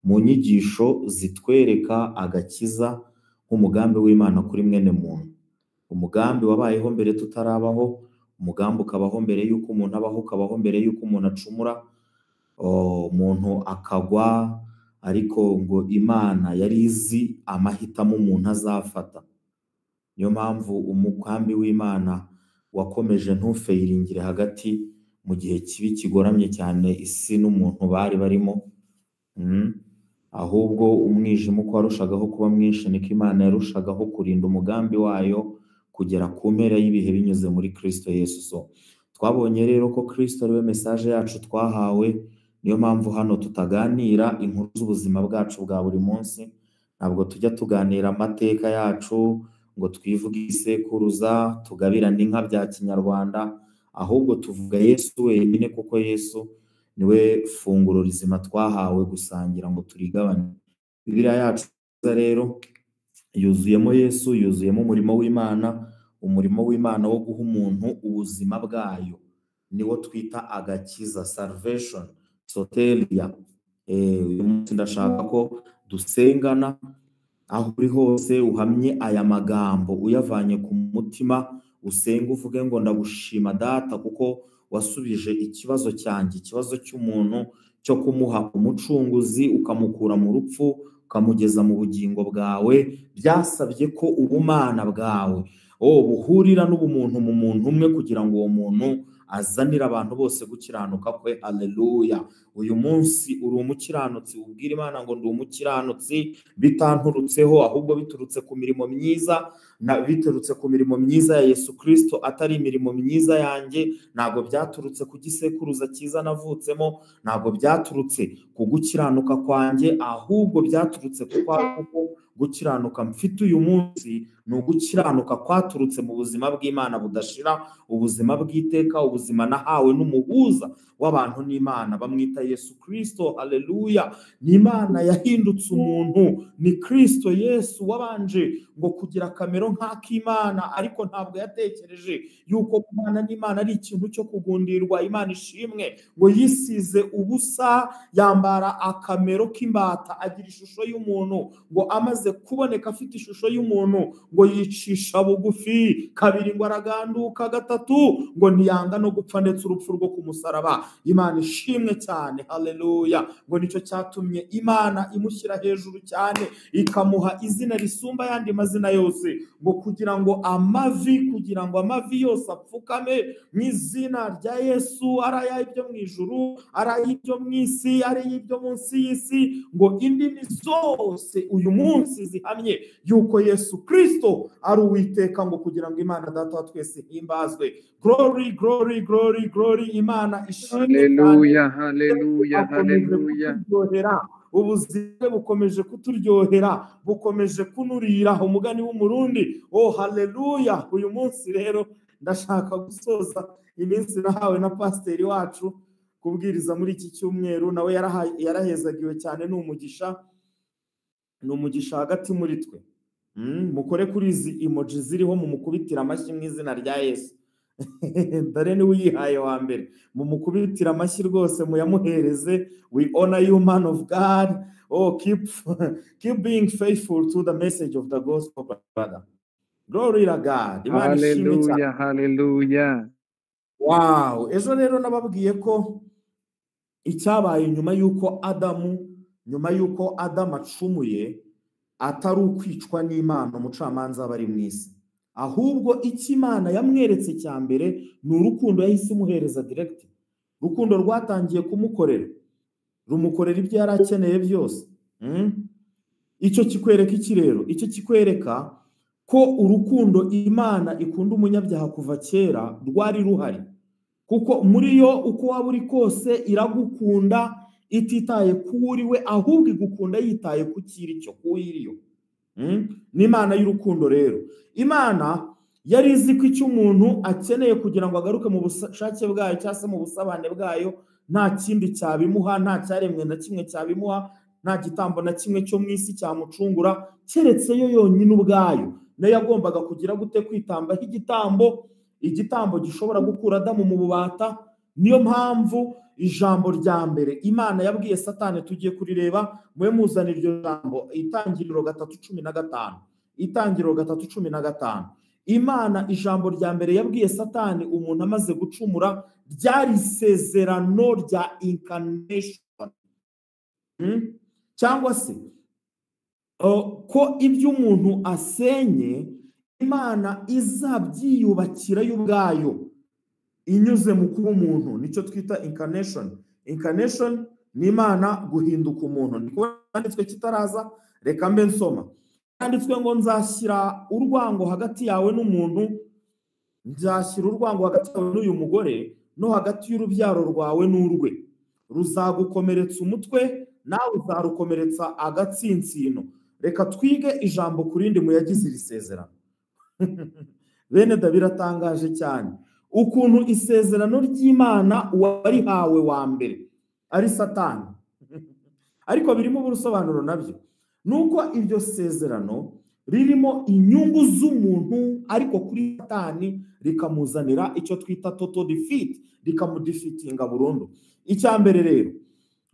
mu nyigisho zitwereka agakiza nk'umugambi w'Imana kuri mwene muntu. Umugambi wabayeho mbere tutarabaho, umugambi ukabaho mbere y'uko umuntu abaho, ukabaho mbere y'uko umuntu acumura, umuntu akagwa, ariko ngo Imana yari izi amahitamo umuntu azafata. Niyo mpamvu umugambi w'Imana wakomeje ntufeyiringire hagati mu gihe kibi kigoramye cyane isi n'umuntu bari barimo. Ahubwo umwijima uko warushagaho kuba mwinshi niko Imana yarushagaho kurinda umugambi wayo kugera ku mpera y'ibihe binyuze muri Kristo Yesu. So twabonye rero ko Kristo ariwe message yacu twahawe. Niyo mpamvu hano tutaganira inkuru z'ubuzima bwacu bwa buri munsi, ntabwo tujya tuganira amateka yacu ngo twivuge isekuruza, tugabirane inka bya kinyarwanda, ahubwo tuvuga Yesu wenyine, kuko Yesu niwe funguro rizima twahawe gusangira ngo turigabane. Bibiliya yacu rero yuzuyemo Yesu, yuzuyemo umurimo w'Imana, umurimo w'Imana wo guha umuntu ubuzima bwayo, niwo twita agakiza, salvation, soteria. Uyu munsi ndashaka ko dusengana, aho uri hose uhamye aya magambo uyavanye ku mutima, usenge uvuge ngo ndagushima Data kuko wasubije ikibazo cyanjye, ikibazo cy'umuntu cyo kumuha umucunguzi, ukamukura mu rupfu ukamugeza mu bugingo bwawe. Byasabye ko ubumana bwawe buhurira n'ubumuntu mu muntu umwe kugira ngo uwo muntu azanire abantu bose gukiranuka kwe. Haleluya. Uyu munsi uri umukiranutsi, ubwira Imana ngo ndi umukiranutsi bitanturutseho, ahubwo biturutse ku mirimo myiza, na biturutse ku mirimo myiza ya Yesu Kristo, atari imirimo myiza yanjye. Ntabwo byaturutse ku gisekuruza cyiza navutsemo, ntabwo byaturutse ku gukiranuka kwanjye, ahubwo byaturutse kuko gukiranuka mfite uyu munsi ni ugukiranuka kwaturutse mu buzima bw'Imana budashira, ubuzima bw'iteka, ubuzima nahawe n'umuhuza w'abantu n'Imana bamwita Yesu Kristo. Haleluya. Ni Imana yahindutse umuntu, ni Kristo Yesu wabanje ngo kugira akamero nk'ak'Imana, ariko ntabwo yatekereje yuko kubana n'Imana ari ikintu cyo kugundirwa. Imana ishimwe, ngo yisize ubusa, yambara akamero k'imbata, agira ishusho y'umuntu, ngo amaze kuboneka afite ishusho y'umuntu ngo yicisha bugufi, kabiri ngo araganduka, gatatu ngo ntiyanga no gupfa ndetse urupfu rwo ku musaraba. Imana ishimwe cyane. Haleluya. Ngo nicyo cyatumye Imana imushyira hejuru cyane, ikamuha izina risumba yandi mazina yose, ngo kugira ngo amavi yose apfukame mu izina rya Yesu, ari ay'ibyo mu ijuru, ari ay'ibyo mu isi, ari ay'ibyo munsi y'isi, ngo indimi zose uyu munsi zihamye yuko Yesu Kristo ari Uwiteka, ngo kugira ngo Imana Data wa twese himbazwe. Glory, glory, glory, glory. Imana ishimwe cyane. Haleluya, haleluya, haleluya. Ubuzima bukomeje kuturyohera, bukomeje kunurira umugani w'umurundi. Oh haleluya. Uyu munsi rero ndashaka gusoza iminsi nahawe na pasiteri wacu kubwiriza muri iki cyumweru, nawe yarahezagiwe cyane, ni umugisha, ni umugisha hagati muri twe. Mukore kuri izi emoji ziriho, mumukubitira amashyi mu izina rya Yesu. Dore niwe uyihaye wa mbere, mumukubitira amashyi rwose, muyamuhereze. We honor you, man of God. Oh, keep being faithful to the message of the gospel, brother. Glory to God. Imana ishimwe cyane. Haleluya, haleluya. Wow. Ejo rero nababwiye ko icyabaye nyuma y'uko Adamu acumuye atari ukwicwa n'Imana umucamanza aba ari mu isi, ahubwo icyo Imana yamweretse cya mbere ni urukundo yahise imuhereza direct. Urukundo rwatangiye kumukorera, rumukorera ibyo yari akeneye byose. Icyo kikwereka iki rero? Icyo kikwereka ko urukundo Imana ikunda umunyabyaha kuva kera rwari ruhari, kuko muri yo uko waba uri kose iragukunda ititaye ku uri we, ahubwo igukunda yitaye ku kiri cyo ku iriyo. Ni Imana y'urukundo rero. Imana yari izi ko icyo umuntu akeneye kugira ngo agaruke mu bushake bwayo cyangwa se mu busabane bwayo nta kindi cyabimuha, nta cyaremwe na kimwe cyabimuha, nta gitambo na kimwe cyo mu isi cyamucungura, keretse yo yonyine ubwayo. Nayo yagombaga kugira gute? Kwitambaho igitambo, igitambo gishobora gukura Adamu mu bubata. Niyo mpamvu Ijambo rya mbere Imana yabwiye Satani tugiye kurireba, mwe muzana iryo jambo, Itangiriro 3:15. Itangiriro 3:15. Imana ijambo rya mbere yabwiye Satani umuntu amaze gucumura ryari isezerano rya incarnation. Cyangwa se ko ibyo umuntu asenye Imana izabyiyubakira y'ubwayo inyuze mu kuba umuntu, nicyo twita incarnation. Incarnation ni Imana guhinduka umuntu. Niko handitswe kitaraza, reka mbe nsoma. Handitswe ngo nzashyira urwango hagati yawe n'umuntu, nzashyira urwango hagati yawe n'uyu mugore, no hagati y'urubyaro rwawe n'urwe. Ruzagukomeretsa umutwe, nawe uzarukomeretsa agatsinsino. Reka twige ijambo kurindi mu yagize iri sezerano. Bene da biratangaje cyane ukuntu isezerano ry'Imana warihawe wa mbere ari Satani. Ariko birimo ubusobanuro nabyo, nuko iryo sezerano ririmo inyungu z'umuntu, ariko kuri Satani rikamuzanira icyo twita total defeat, rikamudefeatinga burundu. Icya mbere rero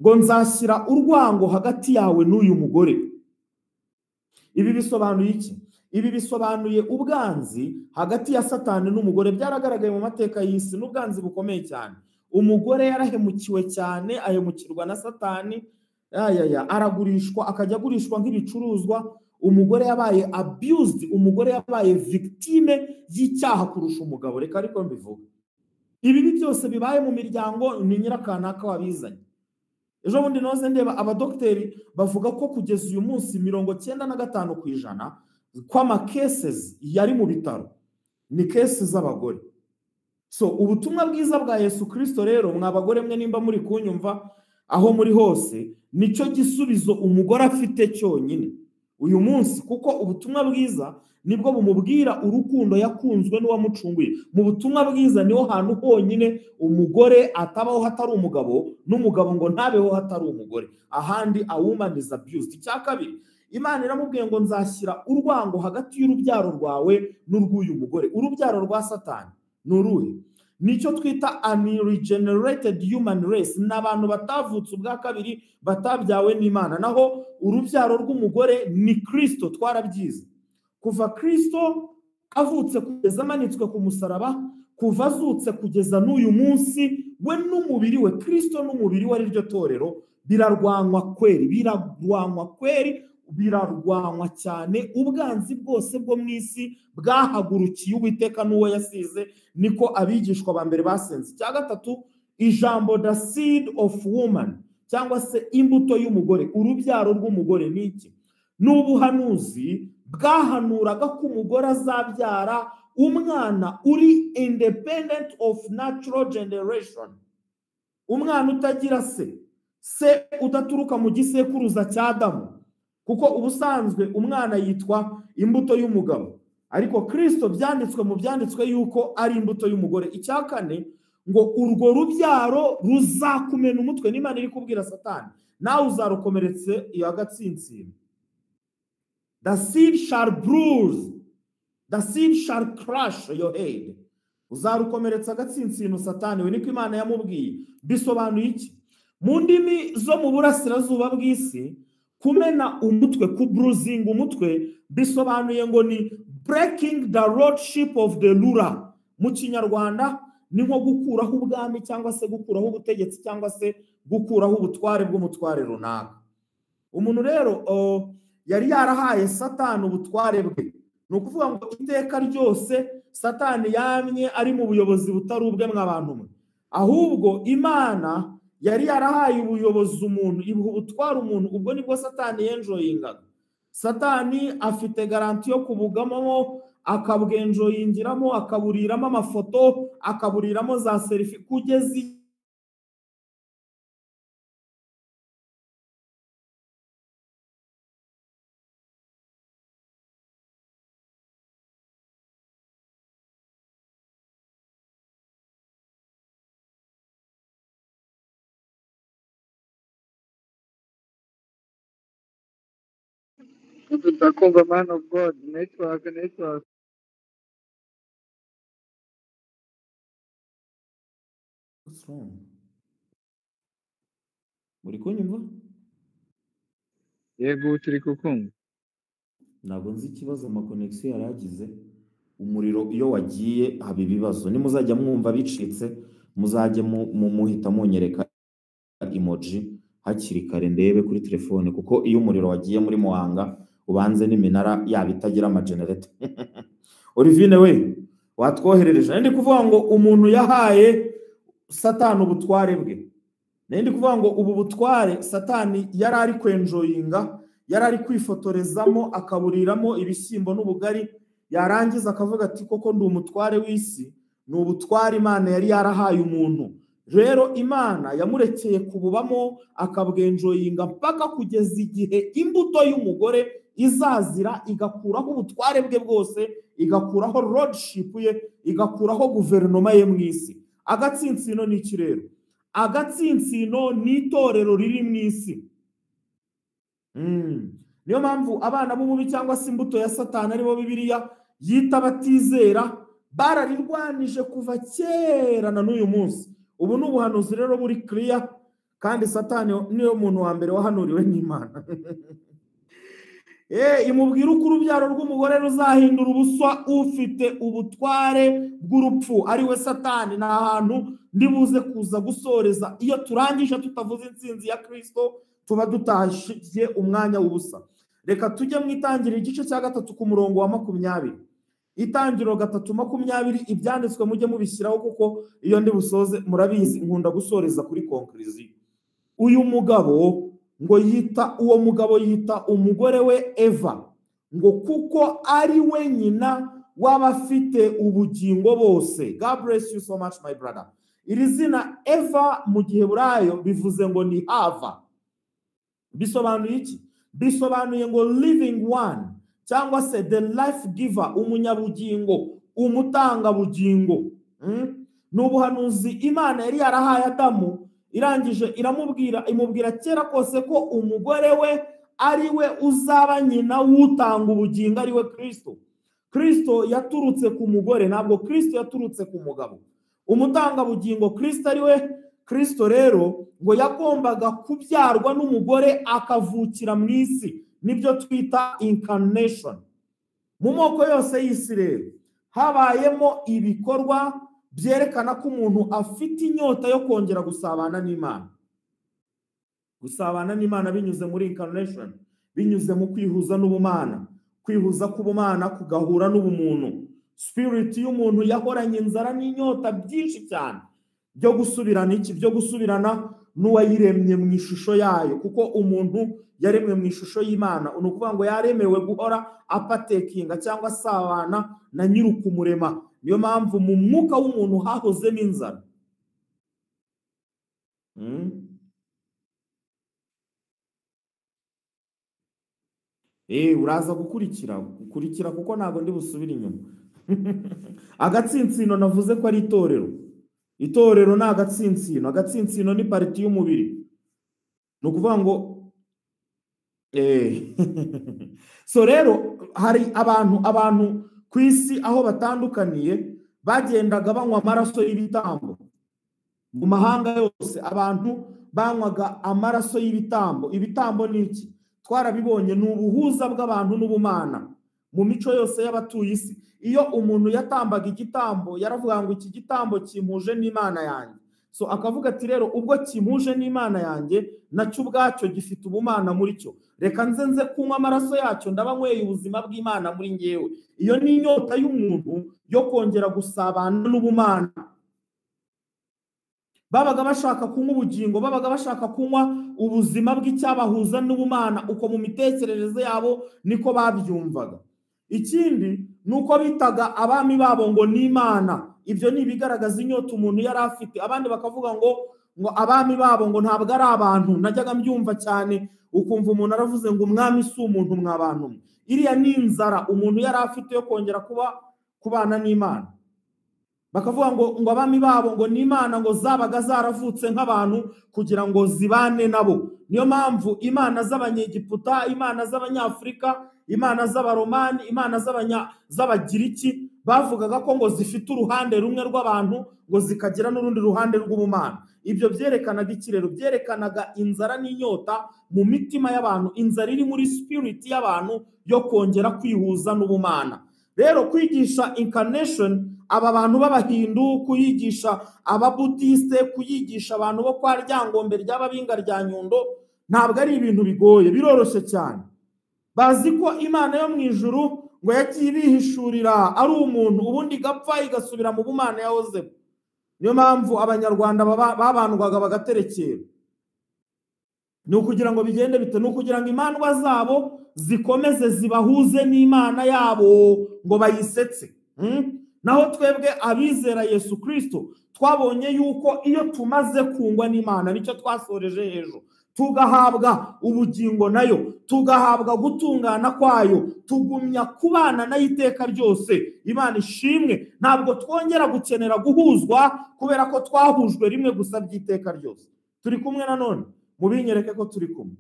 ngo nzashyira urwango hagati yawe n'uyu mugore. Ibi bisobanuye iki? Ibi bisobanuye ubwanzi hagati ya Satani n'umugore. Byaragaragaye mu mateka y'isi, n'ubwanzi bukomeye cyane. Umugore yarahemukiwe cyane, ahemukirwa na Satani, aragurishwa, akajya agurishwa nk'ibicuruzwa. Umugore yabaye abused, umugore yabaye victime y'icyaha kurusha umugabo. Reka ariko mbivuga, ibi byose bibaye mu miryango ni nyirakanaka wabizanye. Ejo bundi noze ndeba abadokiteri bavuga ko kugeza uyu munsi 95% kw'ama cases yari mu bitaro ni cases z'abagore. So ubutumwa bwiza bwa Yesu Kristo rero, mwa bagore mwe nimba muri kunyumva aho muri hose, nicyo gisubizo umugore afite cyonyine uyu munsi, kuko ubutumwa bwiza nibwo bumubwira urukundo yakunzwe n'uwamucunguye. Mu butumwa bwiza niho hantu honyine umugore atabaho hatari umugabo, n'umugabo ngo ntabeho hatari umugore. Ahandi a woman is abused. Icya kabiri, Imana iramubwiye ngo nzashyira urwango hagati y'urubyaro rwawe n'urw'uyu mugore. Urubyaro rwa Satani ni uruhe? Nicyo twita unregenerated human race, ni abantu batavutse ubwa kabiri, batabyawe n'Imana. Naho urubyaro rw'umugore ni Kristo, twarabyize. Kuva Kristo avutse kugeza amanitswe ku musaraba, kuva azutse kugeza n'uyu munsi, we n'umubiri we, Kristo n'umubiri we ari ryo torero, birarwanywa kweri, birarwanywa kweri, birarwanywa cyane. Ubwanzi bwose bwo mu isi bwahagurukiye Uwiteka n'uwo yasize, niko abigishwa ba mbere basenze. Icya gatatu, ijambo the seed of woman, cyangwa se imbuto y'umugore, urubyaro rw'umugore ni iki? Ni ubuhanuzi bwahanuraga ko umugore azabyara umwana uri independent of natural generation, umwana utagira se, se udaturuka mu gisekuruza cya Adamu, kuko ubusanzwe umwana yitwa imbuto y'umugabo, ariko Kristo byanditswe mu byanditswe yuko ari imbuto y'umugore. Icya kane, ngo urwo rubyaro ruzakumena umutwe. N'Imana iri kubwira Satani, nawe uzarukomeretse iyo agatsinsino. The seed shall bruise, the seed shall crush your head. Uzarukomeretsa agatsinsino Satani we, niko Imana yamubwiye. Bisobanuye iki? Mu ndimi zo mu burasirazuba bw'isi, kumena umutwe, kubruzinga umutwe, bisobanuye ngo ni breaking the lordship of the ruler. Mu Kinyarwanda ni nko gukuraho ubwami, cyangwa se gukuraho ubutegetsi, cyangwa se gukuraho ubutware bw'umutware runaka. Umuntu rero yari yarahaye Satani ubutware bwe. Ni ukuvuga ngo iteka ryose Satani yamye ari mu buyobozi butari ubwe mw'abantu mwe, ahubwo Imana yari yarahaye ubuyobozi umuntu, ibuha ubutware umuntu. Ubwo nibwo Satani yenjoyingaga. Satani afite garanti yo kubugamamo, akabwenjoyingiramo, akaburiramo amafoto, akaburiramo za selfie, kugeza Ndakumva, man of God. Network, network. What's wrong? Muri kunyumva? Yego, turi kukumva. Ntabwo nzi ikibazo amaconnexion yari agize. Umuriro iyo wagiye haba ibibazo. Nimuzajya mwumva bicitse, muzajye muhita munyereka emoji hakiri kare ndebe kuri telefone, kuko iyo umuriro wagiye muri Muhanga ubanze n'iminara yaba itagira amagenerator. Olivine we watwoherereje. Ndi kuvuga ngo umuntu yahaye Satani ubutware bwe. Ndi kuvuga ngo ubu butware Satani yari ari kwenjoyinga, yari ari kwifotorezamo, akaburiramo ibishyimbo n'ubugari, yarangiza akavuga ati koko ndi umutware w'isi. Ni ubutware Imana yari yarahaye umuntu. Rero Imana yamurekeye kububamo akabwenjoyinga mpaka kugeza igihe imbuto y'umugore izazira igakuraho ubutware bwe bwose, igakuraho lordship ye, igakuraho guverinoma ye mu isi. Agatsinsino ni iki rero? Agatsinsino ni itorero riri mu isi. Niyo mpamvu abana b'umubi cyangwa se imbuto ya Satani aribo Bibiliya yita abatizera, bararirwanije kuva kera na n'uyu munsi. Ubu ni ubuhanuzi rero buri clear, kandi Satani niyo muntu wa mbere wahanuriwe n'Imana. Imubwira uko urubyaro rw'umugore ruzahindura ubuswa ufite ubutware bw'urupfu, ari we Satani. Ni ahantu ndibuze kuza gusoreza. Iyo turangije tutavuze intsinzi ya Kristo, tuba dutashye umwanya w'ubusa. Reka tujye mu Itangiriro igice cya 3 ku murongo wa 20. Itangiriro 3:20, ibyanditswe mujye mubishyiraho kuko iyo ndi busoze murabizi nkunda gusoreza kuri conclusion. Uyu mugabo ngo yita, uwo mugabo yita umugore we Eva, ngo kuko ari we nyina w'abafite ubugingo bose. God bless you so much my brother. Iri zina Eva mu Giheburayo bivuze ngo ni Hava. Bisobanuye iki? Bisobanuye ngo living one, cyangwa se the life giver, umunyabugingo, umutangabugingo. Ni ubuhanuzi Imana yari yarahaye Adamu, irangije iramubwira, imubwira kera kose ko umugore we ari we uzaba nyina w'utanga ubugingo, ari we Kristo. Kristo yaturutse ku mugore, ntabwo Kristo yaturutse ku mugabo. Umutangabugingo Kristo ari we Kristo rero ngo yagombaga kubyarwa n'umugore akavukira mu isi, nibyo twita incarnation. Mu moko yose y'isi rero habayemo ibikorwa byerekana ko umuntu afite inyota yo kongera gusabana n'Imana. Gusabana n'Imana binyuze muri incarnation, binyuze mu kwihuza n'ubumana, kwihuza k'ubumana kugahura n'ubumuntu. Spirit y'umuntu yahoranye inzara n'inyota byinshi cyane byo gusubirana iki, byo gusubirana n'uwayiremye mu ishusho yayo, kuko umuntu yaremwe mu ishusho y'Imana. Ni ukuvuga ngo yaremewe guhora apatekinga cyangwa asabana na nyir'ukumurema. Niyo mpamvu mu mwuka w'umuntu hahozemo inzara. Uraza gukurikira kuko ntabwo ndi busubire inyuma. Agatsinsino navuze ko ari itorero. Itorero ni agatsinsino. Agatsinsino ni pariti y'umubiri. Ni ukuvuga ngo so rero hari abantu ku isi aho batandukaniye bagendaga banywa amaraso y'ibitambo. Mu mahanga yose abantu banywaga amaraso y'ibitambo. Ibitambo ni iki? Twarabibonye, ni ubuhuza bw'abantu n'ubumana mu mico yose y'abatuye isi. Iyo umuntu yatambaga igitambo yaravuga ngo iki gitambo kimpuje n'Imana yanjye. So akavuga ati rero ubwo kimpuje n'Imana yanjye, nacyo ubwacyo gifite ubumana muri cyo, reka nze nze kunywa amaraso yacyo, ndaba nyweye ubuzima bw'Imana muri ngewe. Iyo ni inyota y'umuntu yo kongera gusabana n'ubumana. Babaga bashaka kunywa ubugingo, babaga bashaka kunywa ubuzima bw'icyabahuza n'ubumana. Uko mu mitekerereze yabo niko babyumvaga. Ikindi nuko bitaga abami babo ngo ni Imana. Ibyo ni ibigaragaza inyota umuntu yari afite. Abandi bakavuga ngo abami babo ngo ntabwo ari abantu. Najyaga mbyumva cyane, ukumva umuntu aravuze ngo umwami si umuntu mwabantu. Iriya ni inzara umuntu yari afite yo kongera kubana n'Imana. Bakavuga ngo abami babo ngo ni imana ngo zabaga zaravutse nk'abantu kugira ngo zibane nabo. Niyo mpamvu imana z'Abanyegiputa, imana z'Abanyafurika, imana z'Abaromani, imana z'Abagiriki bavugaga ko ngo zifite uruhande rumwe rw'abantu ngo zikagira n'urundi ruhande rw'ubumana. Ibyo byerekanaga ikirero, byerekanaga inzara n'inyota mu mitima y'abantu, inzara iri muri spirit y'abantu yo kongera kwihuza n'ubumana. Rero kwigisha incarnation aba bantu b'abahindu, kuyigisha ababudiste, kuyigisha abantu bo kwa Ryangombe ry'ababinga rya Nyundo, ntabwo ari ibintu bigoye, biroroshye cyane. Bazi ko Imana yo mu ijuru ngo yagiye ibihishurira ari umuntu, ubundi igapfa igasubira mu bumana yahozemo. Niyo mpamvu Abanyarwanda babandwaga bagaterekera. Ni ukugira ngo bigende bite? Ni ukugira ngo imandwa zabo zikomeze zibahuze n'Imana yabo ngo bayisetse. Naho twebwe abizera Yesu Kristo twabonye yuko iyo tumaze kungwa n'Imana, nicyo twasoreje hejuru, tugahabwa ubugingo nayo, tugahabwa gutungana kwayo, tugumya kubana nayo iteka ryose. Imana ishimwe, ntabwo twongera gukenera guhuzwa kubera ko twahujwe rimwe gusa by'iteka ryose. Turi kumwe nanone, mubinyereke ko turi kumwe.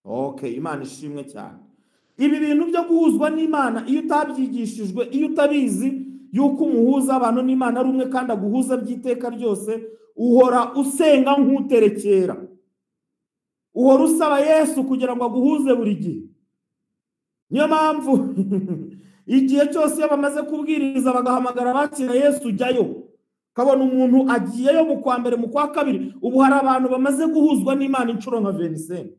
Okay, Imana ishimwe cyane. Ibi bintu byo guhuzwa n'Imana iyo utabyigishijwe, iyo utabizi yuko umuhuza abantu n'Imana ari umwe kandi aguhuza by'iteka ryose, uhora usenga nk'uterekera, uhora usaba Yesu kugira ngo aguhuze buri gihe. Niyo mpamvu igihe cyose iyo bamaze kubwiriza bagahamagara bakira Yesu ujyayo, kabona umuntu agiyeyo mu kwa mbere, mu kwa kabiri. Ubu hari abantu bamaze guhuzwa n'Imana inshuro nka Venisene.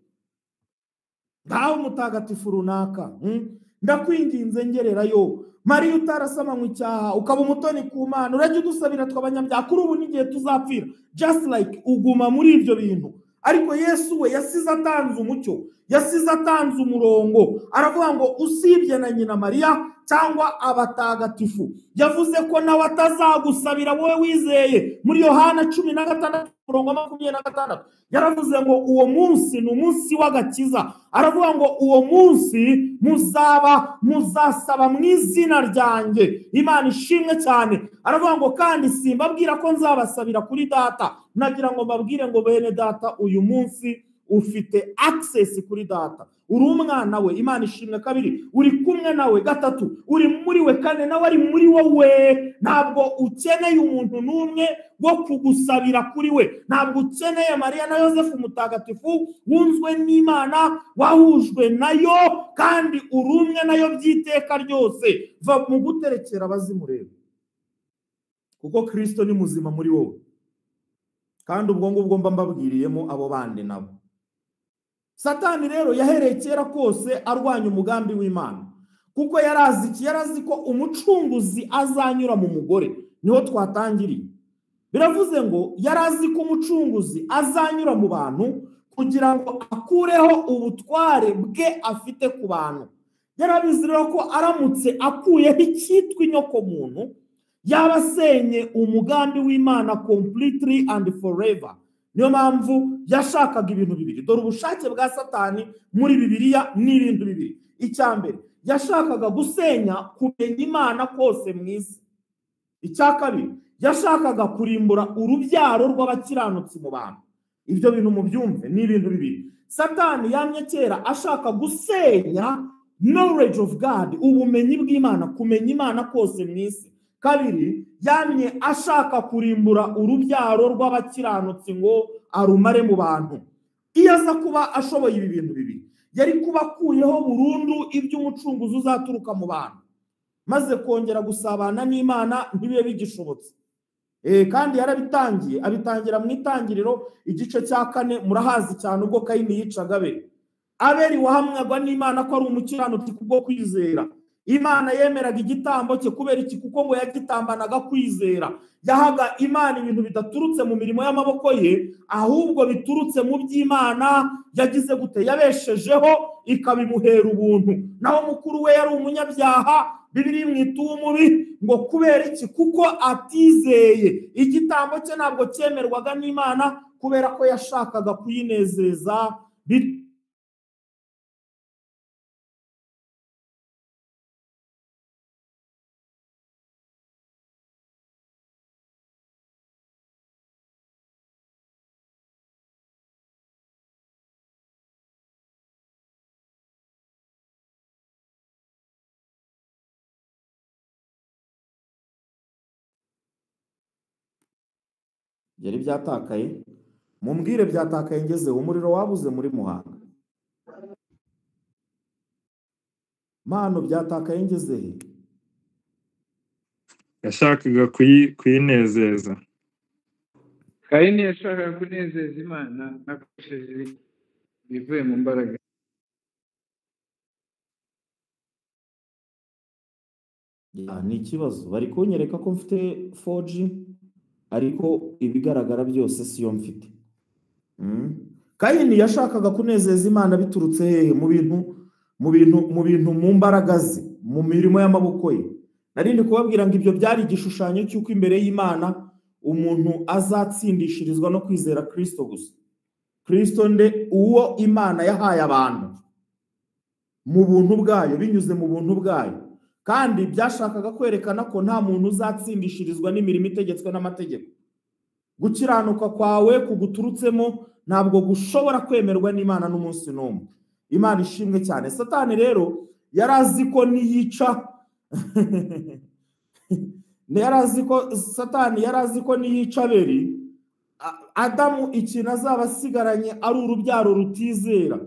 Ngaho umutagatifu runaka, ndakwinginze ngererayo. Mariya utarasamanywe icyaha ukaba umutoni ku Mana, urajya udusabira tw'abanyabyaha kuri ubu n'igihe tuzapfira. Just like uguma muri ibyo bintu. Ariko Yesu we yasize atanze umucyo, yasize atanze umurongo, aravuga ngo usibye na nyina Mariya cyangwa abatagatifu, yavuze ko nawe atazagusabira wowe wizeye. Muri Yohana 16:26 yaravuze ngo uwo munsi ni umunsi w'agakiza. Aravuga ngo uwo munsi muzasaba mu izina ryanjye. Imana ishimwe cyane. Aravuga ngo kandi simbabwira ko nzabasabira kuri data, nagira ngo mbabwire ngo bene data, uyu munsi ufite access kuri data, uri umwana we. Imana ishimwe. Kabiri, uri kumwe nawe. Gatatu, uri muri we. Kane, nawe ari muri wowe. Ntabwo ukeneye umuntu n'umwe wo kugusabira kuri we, ntabwo ukeneye Mariya na Yosefu mutagatifu wunzwe n'Imana, wahujwe nayo kandi uri umwe nayo by'iteka ryose. Va mu guterekera abazimureba, kuko Kristo ni muzima muri wowe. Kandi ubwo ngubwo mba mbabwiriyemo abo bandi nabo. Satani rero yahereye kera kose arwanya umugambi w'Imana, kuko yarazi ko umucunguzi azanyura mu mugore. Niho twatangiriye. Biravuze ngo yarazi ko umucunguzi azanyura mu bantu kugira ngo akureho ubutware bwe afite ku bantu. Yarabizi rero ko aramutse akuyeho icyitwa inyoko muntu, yaba asenye umugambi w'Imana completely and forever. Niyo mpamvu yashakaga ibintu bibiri. Dore ubushake bwa Satani muri Bibiliya ni ibintu bibiri. Icya mbere, yashakaga gusenya kumenya Imana kose mu isi. Icya kabiri, yashakaga kurimbura urubyaro rw'abakiranutsi mu bantu. Ibyo bintu mubyumve, ni ibintu bibiri. Satani yamye kera ashaka gusenya knowledge of God, ubumenyi bw'Imana, kumenya Imana kose mu isi. Kabiri, yamye ashaka kurimbura urubyaro rw'abakiranutsi ngo arumare mu bantu. Iyo aza kuba ashoboye ibi bintu bibiri, yari kuba akuyeho burundu iby'umucunguzi uzaturuka mu bantu, maze kongera gusabana n'Imana ntibibe bigishobotse. Kandi yarabitangiye, abitangira mu itangiriro igice cya 4, murahazi cyane ubwo Kayini yicaga Abeli. Abeli wahamwaga n'Imana ko ari umukiranutsi kubwo kwizera. Imana yemeraga igitambo cye kubera iki? Kuko ngo yagitambanaga kwizera. Yahaga Imana ibintu bidaturutse mu mirimo y'amaboko ye, ahubwo biturutse mu by'Imana yagize gute? Yabeshejeho ikabimuhera ubuntu. Naho mukuru we yari umunyabyaha, Bibiliya imwita umubi ngo kubera iki? Kuko atizeye. Igitambo cye ntabwo cyemerwaga n'Imana kubera ko yashakaga kuyinezeza. Byari byatakaye, mumbwire byatakaye ngezeho. Umuriro wabuze muri Muhanga. Mano byatakaye ngezehe? Yashakaga kuyinezeza. Kayini yashakaga kunezeza Imana akoresheje ibivuye mu mbaraga. Ni ikibazo, bari kunyereka ko mfite 4G ariko ibigaragara byose siyo mfite. Kayini yashakaga kunezeza Imana biturutse hehe? Mu bintu mu mbaraga ze, mu mirimo y'amaboko ye. Narindi kubabwira ngo ibyo byari igishushanyo cy'uko imbere y'Imana umuntu azatsindishirizwa no kwizera Kristo gusa. Kristo nde? Uwo Imana yahaye abantu mu buntu bwayo, binyuze mu buntu bwayo. Kandi byashakaga kwerekana ko nta muntu uzatsindishirizwa n'imirimo itegetswe n'amategeko. Gukiranuka kwawe kuguturutsemo ntabwo gushobora kwemerwa n'Imana n'umunsi n'umwe. Imana ishimwe cyane. Satani rero yarazi ko niyica yarazi ko Satani yarazi ko niyica Abeli, Adamu ikintu azaba asigaranye ari urubyaro rutizera,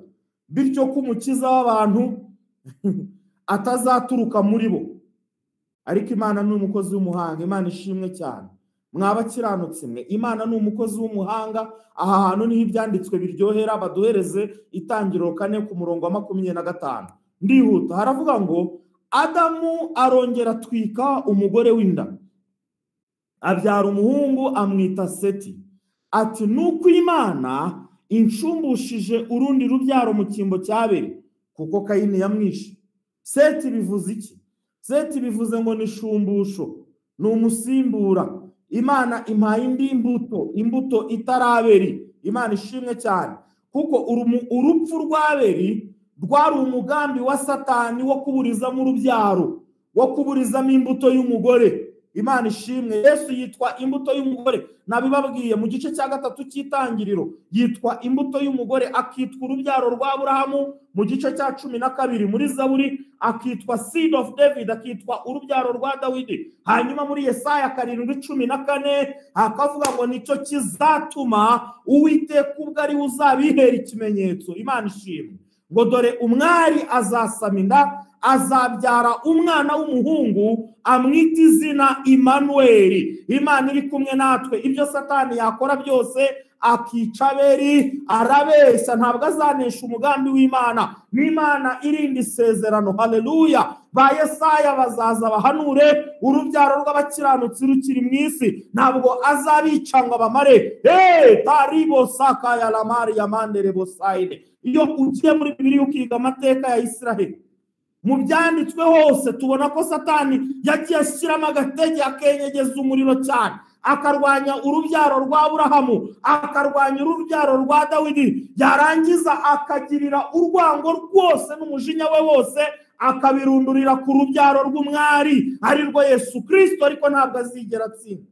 bityo ko umukiza w'abantu atazaturuka muri bo. Ariko Imana ni umukozi w'umuhanga. Imana ishimwe cyane. Mwabakiranutse mwe, Imana ni umukozi w'umuhanga. Aha hantu niho ibyanditswe biryohera. Baduhereze Itangiriro 4 ku murongo wa 25. Ndihuta, haravuga ngo Adamu arongera atwika umugore w'inda, abyara umuhungu amwita Seti. Ati nuko Imana inshumbushije urundi rubyaro mu cyimbo cya Abeli, kuko Kayini yamwishe. Seti bivuze iki? Seti bivuze ngo ni shumbusho, ni umusimbura. Imana impaye indi mbuto, imbuto itaraberi. Imana ishimwe cyane, kuko urupfu rw'Abeli rwari umugambi wa Satani wo kuburizamo urubyaro, wo kuburizamo imbuto y'umugore. Imana ishimwe. Yesu yitwa imbuto y'umugore, nabibabwiye mu gice cya 3 cy'Itangiriro. Yitwa imbuto y'umugore, akitwa urubyaro rwa Aburahamu mu gice cya 12 muri Zaburi, akitwa seed of David, akitwa urubyaro rwa Dawidi. Hanyuma muri Yesaya 7:14 akavuga ngo nicyo kizatuma Uwiteka ubwo ari uzabihera ikimenyetso. Imana ishimwe. Ngo dore umwari azasama inda, azabyara umwana w'umuhungu, amwita izina Immanueli. Imana iri kumwe natwe. Ibyo Satani yakora byose akica Abeli, arabeshya, ntabwo azanesha umugambi w'Imana. N'Imana irinda isezerano. Haleluya. Ba Yesaya bazaza bahanure urubyaro rw'abakiranutsi rukiri mu isi, ntabwo azabica ngo abamare. Taribo sakaya lamari ya mandere bosaide. Iyo ugiye muri Bibiliya ukiga amateka ya Israheli, mu byanditswe hose tubona ko Satani yagiye ashyiramo agatege, akenyegeza umuriro cyane, akarwanya urubyaro rwa Aburahamu, akarwanya urubyaro rwa Dawidi, yarangiza akagirira urwango rwose n'umujinya we wose akabirundurira ku rubyaro rw'umwari ari rwo Yesu Kristo. Ariko ntabwo azigera atsinda.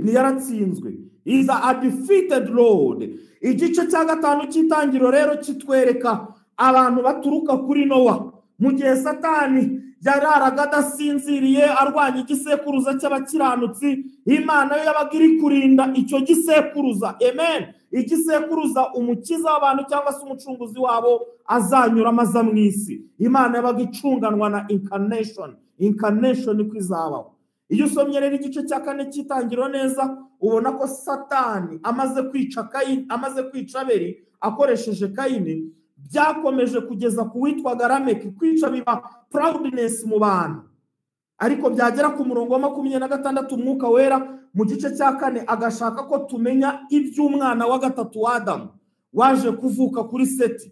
Ntiyaratsinzwe. Is a defeated Lord. Igice cya 5 cy'Itangiriro rero kitwereka abantu baturuka kuri Nowa. Mu gihe Satani yararaga adasinziriye arwanya igisekuruza cy'abakiranutsi, Imana yo yabaga iri kurinda icyo gisekuruza. Amen. Igisekuruza umukiza w'abantu cyangwa se umucunguzi wabo azanyura amaza mu isi. Imana yabaga icunganwa na incarnation. Incarnation iko izabaho. Iyo usomye rero igice cya 4 cy'Itangiriro neza, ubona ko Satani amaze kwica Kayini, amaze kwica Abeli akoresheje Kayini, byakomeje kugeza ku witwaga Lameki. Kwica biba proudness mu bantu. Ariko byagera ku murongo wa 26 Umwuka Wera mu gice cya 4 agashaka ko tumenya iby'umwana wa 3 wa Adamu waje kuvuka kuri Seti.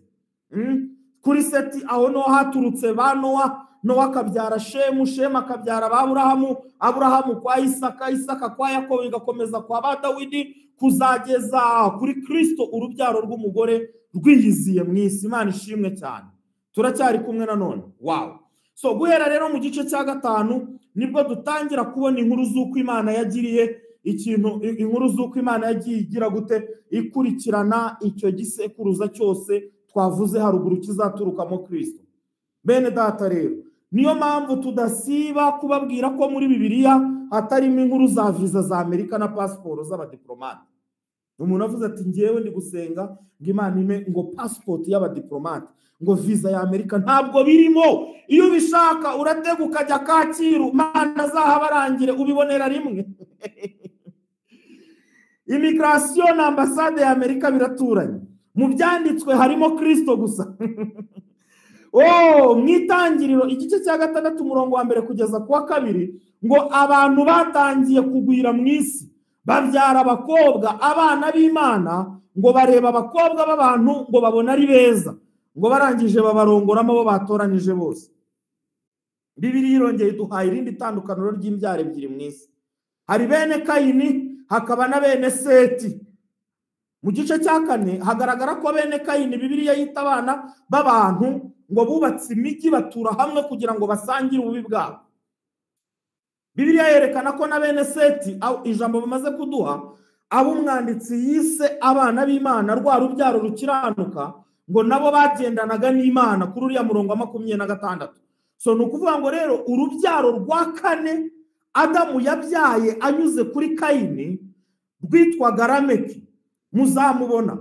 Kuri Seti aho no haturutse ba Nowa, Nowa akabyara Shemu, Shemu akabyara ba Aburahamu, Aburahamu kwa Isaka, Isaka kwa Yakobo, igakomeza kwa ba Dawidi kuzageza kuri Kristo, urubyaro rw'umugore rwiyiziye mu isi. Imana ishimwe cyane. Turacyari kumwe nanone. Wow. So guhera rero mu gice cya 5 nibwo dutangira kubona inkuru z'uko Imana yagiriye ikintu, inkuru z'uko Imana yagiye igira gute ikurikirana icyo gisekuruza cyose twavuze haruguru kizaturukamo Kristo. Bene data rero, Niyo mpamvu tudasiba kubabwira ko muri Bibiliya hatarimo inkuru za viza za Amerika na pasiporo z'abadiplomate. Umuntu avuze ati ngewe ndi gusenga ngo Imana ime ngo pasipoti y'abadiplomate, ngo viza ya Amerika, ntabwo birimo. Iyo ubishaka uratega ukajya Kacyiru, Imana azahabarangire ubibonera rimwe. Immigration na ambasade ya Amerika biraturanye. Mu byanditswe harimo Kristo gusa. Oh, mu Itangiriro igice cya 6 umurongo wa 1 kugeza ku wa 2 ngo abantu batangiye kugwira mu isi, babyara abakobwa, abana b'Imana, ngo bareba abakobwa b'abantu ngo babona ari beza, ngo barangije babarongoramo bo batoranije bose. Bibiliya irongeye iduhaye irindi tandukaniro ry'imbyaro ebyiri mu isi. Hari bene Kayini hakaba na bene Seti. Mu gice cya 4 hagaragara ko bene Kayini Bibiliya yita abana b'abantu ngo bubatse imijyi batura hamwe kugira ngo basangire ububi bwabo. Bibiliya yerekana ko na bene Seti, ijambo bamaze kuduha, abo umwanditsi yise abana b'Imana, rwa rubyaro rukiranuka, ngo nabo bagendanaga n'Imana kuri uriya murongo wa 26. So ni ukuvuga ngo rero urubyaro rwa 4 Adamu yabyaye anyuze kuri Kayini rwitwaga Lameki. Muzamubona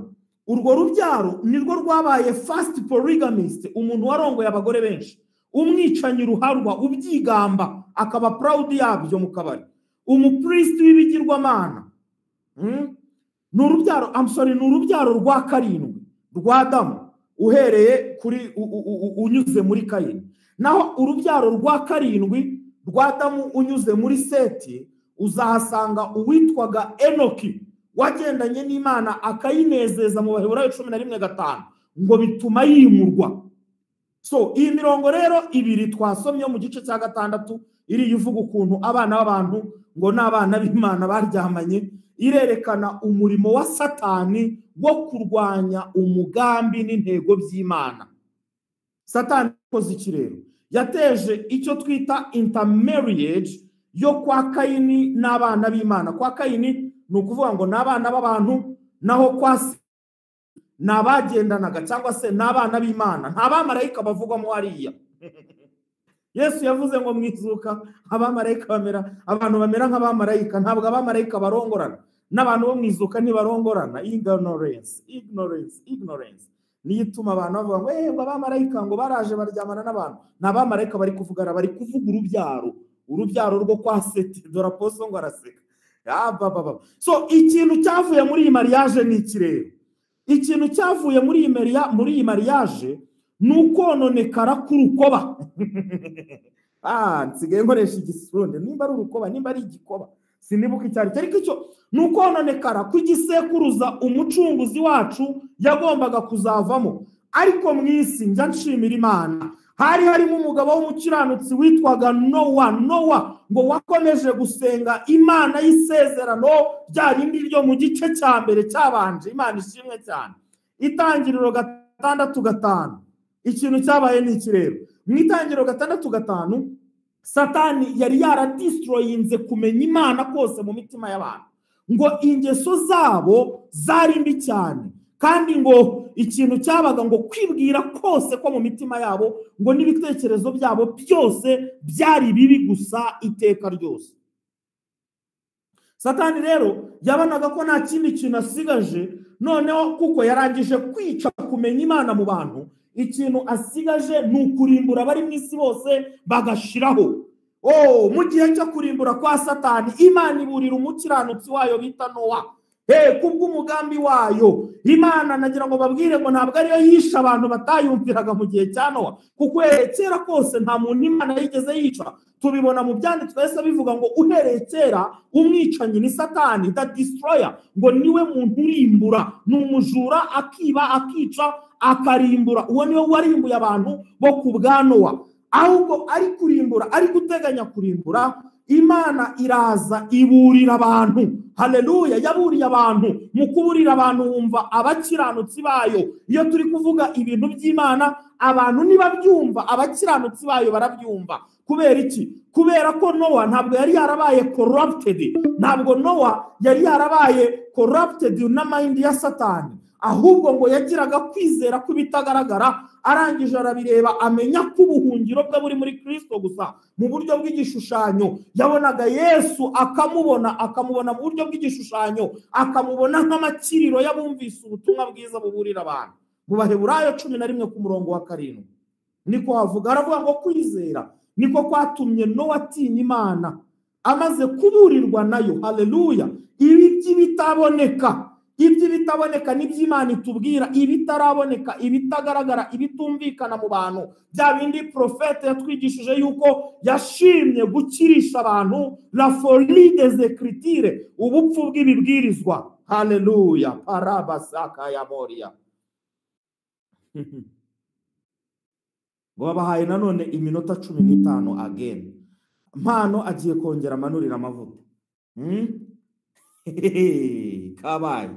urwo rubyaro nirwo rwabaye first polygamist, umuntu warongoye abagore benshi, umwicanyi ruharwa ubyigamba akaba proud yabyo mu kabari, umupriest w'ibigirwamana. Ni urubyaro, I'm sorry, ni urubyaro rwa 7 rwa Adamu uhereye kuri unyuze muri Kayini. Naho urubyaro rwa 7 rwa Adamu unyuze muri Seti uzahasanga uwitwaga Enoki wagendanye n'Imana akayinezeza mu Baheburayo 11:5 ngo bituma yimurwa. So iyi mirongo rero ibiri twasomye mu gice cya 6 iri ivuga ukuntu abana b'abantu ngo n'abana b'Imana baryamanye, irerekana umurimo wa Satani wo kurwanya umugambi n'intego by'Imana. Satani akoze iki rero? Yateje icyo twita intermarriage yo kwa Kayini n'abana b'Imana. Kwa Kayini ni ukuvuga ngo n'abana b'abantu, naho kwa n'abagendanaga cyangwa se n'abana b'Imana. Nta bamarayika bavugwamo hariya. Yesu yavuze ngo mwizuka abamarayika bamera, abantu bamera nk'abamarayika. Ntabwo abamarayika barongorana, n'abantu bo mwizuka ntibarongorana. Ignorance, ignorance, ignorance niyo ituma abantu bavuga ngo ngo abamarayika ngo baraje baryamana n'abantu. Nta bamarayika bari kuvugana, bari kuvuga urubyaro, urubyaro rwo kwa Seti. Dore aposto ngo araseka. So ikintu cyavuye muri iyi mariage ni iki rero? Ikintu cyavuye muri iyi mariage ni ukononekara k'urukoba. Nsigaye nkoresha igisurundi, nimba ari urukoba, nimba ari igikoba, sinibuka icyo ari cyo, ariko icyo ni ukononekara kw'igisekuruza umucunguzi wacu yagombaga kuzavamo. Ariko mu isi njya nshimira Imana, hari harimo umugabo w'umukiranutsi witwaga Nowa. Nowa ngo wakomeje gusenga Imana y'isezerano rya rindi ryo mu gice cya mbere cyabanje. Imana ishimwe cyane. Itangiriro 6:5. Ikintu cyabaye ni iki rero? Mu Itangiriro 6:5 Satani yari yaradestroyinze kumenya Imana kose mu mitima y'abantu, ngo ingeso zabo zari mbi cyane, kandi ngo ikintu cyabaga ngo kwibwira kose ko mu mitima yabo ngo n'ibitekerezo byabo byose byari bibi gusa iteka ryose. Satani rero yabonaga ko nta kindi kintu asigaje, noneho kuko yarangije kwica kumenya Imana mu bantu, ikintu asigaje ni ukurimbura abari mu isi bose bagashiraho. Mu gihe cyo kurimbura kwa Satani, Imana iburira umukiranutsi wayo bita Nowa. Kubw'umugambi wayo Imana, nagira ngo babwire ngo ntabwo ariyo yisha abantu batayumviraga mu gihe cya Nowa, kuko kera kose nta muntu Imana yigeze yica. Tubibona mu byanditswe Yesu bivuga ngo uhereye kera umwicanyi ni Satani, the destroyer, ngo niwe muntu urimbura, ni umujura, akiba, akica, akarimbura. Uwo niwe warimbuye abantu bo ku bwa Nowa. Ahubwo ari kurimbura, ari guteganya kurimbura, Imana iraza iburira abantu. Haleluya, yaburiye abantu. Mu kuburira abantu wumva abakiranutsi bayo. Iyo turi kuvuga ibintu by'Imana, abantu nibabyumva, abakiranutsi bayo barabyumva. Kubera iki? Kubera ko Nowa ntabwo yari yarabaye corrupted. Ntabwo Nowa yari yarabaye corrupted na mind ya Satani. Ahubwo ngo yagiraga kwizera kw'ibitagaragara, arangije arabireba amenya ko ubuhungiro bwe buri muri Kristo gusa. Mu buryo bw'igishushanyo yabonaga Yesu, akamubona mu buryo bw'igishushanyo, akamubona nk'amakiriro y'abumvise ubutumwa bwiza buburira abantu. Mu Baheburayo 11 ku murongo wa 7 niko havuga, aravuga ngo kwizera niko kwatumye Nowa atinya Imana amaze kuburirwa nayo. Haleluya! Ibi by'ibitaboneka, iby'ibitaboneka n'iby'Imana itubwira, ibitaraboneka, ibitagaragara, ibitumvikana mu bantu, bya bindi profete yatwigishije yuko yashimye gukirisha abantu la folie des écritures, ubupfu bw'ibibwirizwa. Haleluya! Parabasaka ya Moria. Ngo babahaye nanone iminota 15 again. Mpano agiye kongera amanurira amavuta. Kabaye.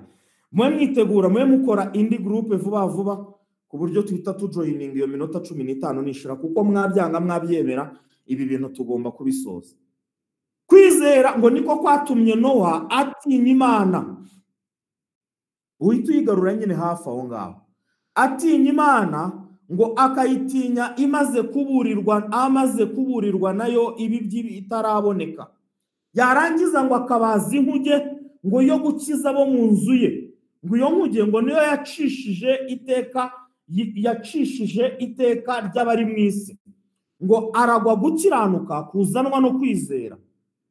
Mwe mwitegura, mwe mukora indi groupe vuba vuba ku buryo tuhita tujoininga iyo minota 15 nishira, kuko mwabyanga mwabyemera ibi bintu tugomba kubisoza. Kwizera ngo niko kwatumye Nowa atinya Imana. Uhita uyigarura nyine hafi aho ngaho. Atinya Imana ngo akayitinya imaze kuburirwa, amaze kuburirwa nayo ibi by'ibitaraboneka. Yarangiza ngo akabaza inkuge ngo yo gukiza bo mu nzu ye. Ngo iyo nkuge ngo niyo yacishije iteka, yacishije iteka ry'abari mu isi. Ngo aragwa gukiranuka kuzanwa no kwizera.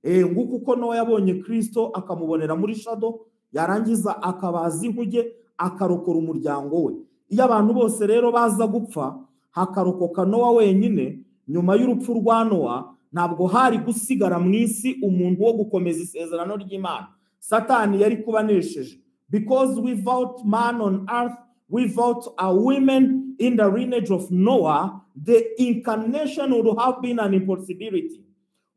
Nguko uko Nowa yabonye Kristo akamubonera muri shadow, yarangiza akabaza inkuge akarokora umuryango we. Iyo abantu bose rero baza gupfa hakarokoka Nowa wenyine, nyuma y'urupfu rwa Nowa ntabwo hari gusigara mu isi umuntu wo gukomeza isezerano ry'Imana. Satani yari kubanesheje. Because without man on earth, without a woman in the lineage of Noah, the incarnation would have been an impossibility.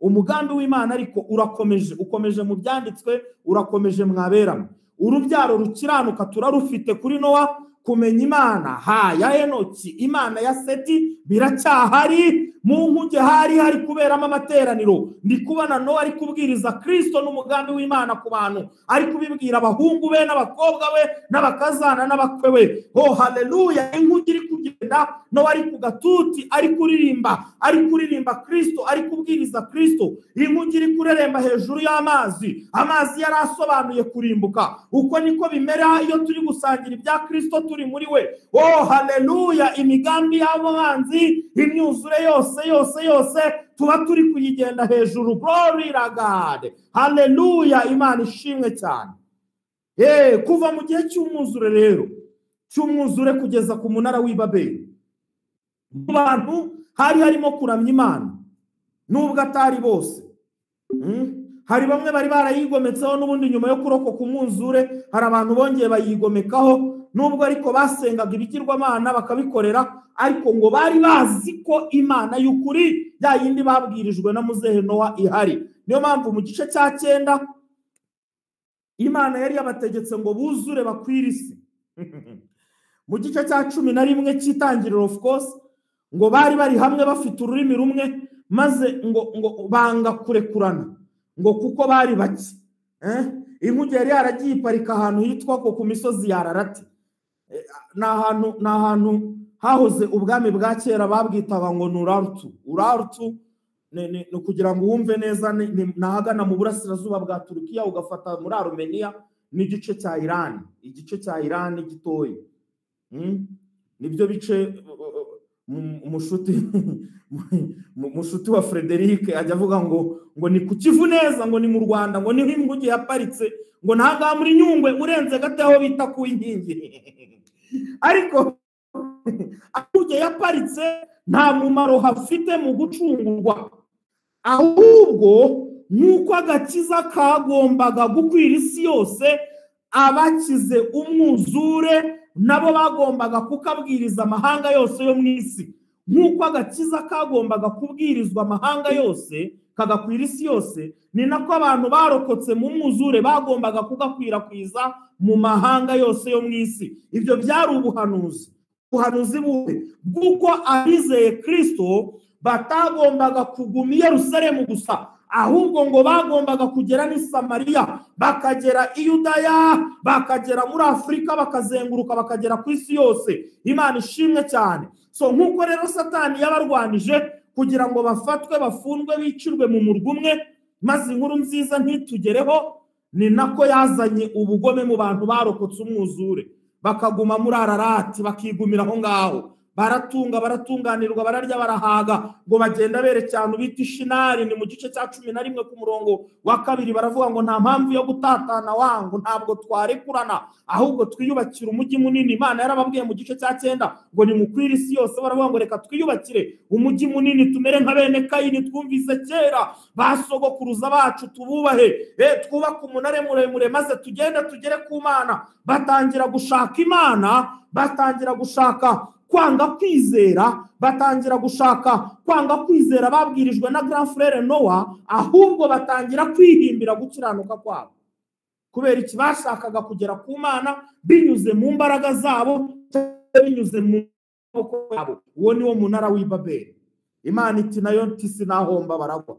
Umugambi w'Imana ariko urakomeje, ukomeje mu byanditswe, urakomeje mwaberamo. Urubyaro rukiranuka turarufite kuri Nowa. Kumenya Imana ha ya Enoki, Imana ya Seti biracyahari. Mu nkuge hari kuberamo amateraniro. Ndi kubona Nowa ari kubwiriza Kristo n'umugambi w'Imana ku bantu, ari kubibwira abahungu be n'abakobwa be n'abakazana n'abakwe we. Oh haleluya! Inkuge iri kugenda, Nowa ari ku gatuti ari kuririmba, ari kuririmba Kristo, ari kubwiriza Kristo. Inkuge iri kureremba hejuru y'amazi, amazi yarasobanuye kurimbuka. Uko niko bimera iyo turi gusangira ibya Kristo turi muri we. Oh haleluya! Imigambi y'abanzi, imyuzure yose yose yose tuba turi kuyigenda hejuru. Glory to God. Haleluya! Imana ishimwe cyane. Kuva mu gihe cy'umwuzure rero, cy'umwuzure kugeza ku munara w'i Babeli, mu bantu hari harimo kuramya Imana, nubwo atari bose. Hari bamwe bari barayigometseho n'ubundi nyuma yo kurokoka umwuzure, hari abantu bongeye bayigomekaho, nubwo ariko basengaga ibigirwamana bakabikorera, ariko ngo bari bazi ko Imana y'ukuri ya yindi babwirijwe na muzehe Nowa ihari. Niyo mpamvu mu gice cya 9 Imana yari yabategetse ngo buzure bakwire isi. Mu gice cya 11 cy'itangiriro, of course, ngo bari bari hamwe bafite ururimi rumwe, maze ngo banga kurekurana ngo kuko bari bake. Inkuge yari yaragiye iparika ahantu hitwa ko ku misozi ya Ararati. Ni ahantu hahoze ubwami bwa kera babwitaga ngo ni Urartu. Urartu ni kugira ngo wumve neza, ni ahagana mu burasirazuba bwa Turukiya, ugafata muri Armenia n'igice cya Iran, igice cya Iran gitoya. Nibyo bice mushuti wa Frederic ajya avuga ngo ni ku Kivu neza, ngo ni mu Rwanda, ngo niho inguge yaparitse, ngo ntaga muri Nyungwe urenze gato aho bita ku inkingi. Ariko inguge yaparitse nta mumaro hafite mu gucungurwa, ahubwo nk'uko agakiza kagombaga gukwira isi yose, abakize umwuzure nabo bagombaga kukabwiriza amahanga yose yo mu isi. Nk'uko agakiza kagombaga kubwirizwa amahanga yose kagakwira isi yose, ni nako abantu barokotse mu mwuzure bagombaga kugakwirakwiza mu mahanga yose yo mu isi. Ibyo byari ubuhanuzi. Ubuhanuzi bw'uko abizeye Kristo batagombaga kuguma i Yerusalemu gusa, ahubwo ngo bagombaga kugera n'i Samariya, bakagera i Yudaya, bakagera muri Afurika, bakazenguruka bakagera ku isi yose. Imana ishimwe cyane. So nk'uko rero Satani yabarwanije kugira ngo bafatwe, bafundwe, bicirwe mu murwa umwe, maze inkuru nziza ntitugereho, ni nako yazanye ubugome mu bantu barokotse umwuzure, bakaguma muri Ararati, bakigumira aho ngaho, baratunga, baratunganirwa, bararya, barahaga, ngo bagenda berekeye ahantu bita Ishinari. Ni mu gice cya 11 ku murongo wa 2, baravuga ngo nta mpamvu yo gutatana wangu, ntabwo twarekurana, ahubwo twiyubakira umujyi munini. Imana yarababwiye mu gice cya 9 ngo nimukwire isi yose, baravuga ngo reka twiyubakire umujyi munini, tumere nka bene Kayini twumvise kera basogokuruza bacu, tububahe, twubake umunara muremure maze tugende tugere ku Mana. Batangira gushaka Imana, batangira gushaka kwanga kwizera, batangira gushaka kwanga kwizera babwirijwe na Grand Frere Noah, ahubwo batangira kwihimbira gukiranuka kwabo. Kubera iki? Bashakaga kugera ku Mana binyuze mu mbaraga zabo, binyuze mu maboko yabo. Uwo ni wo munara w'i Babeli. Imana iti nayo nti sinahomba, baragwa.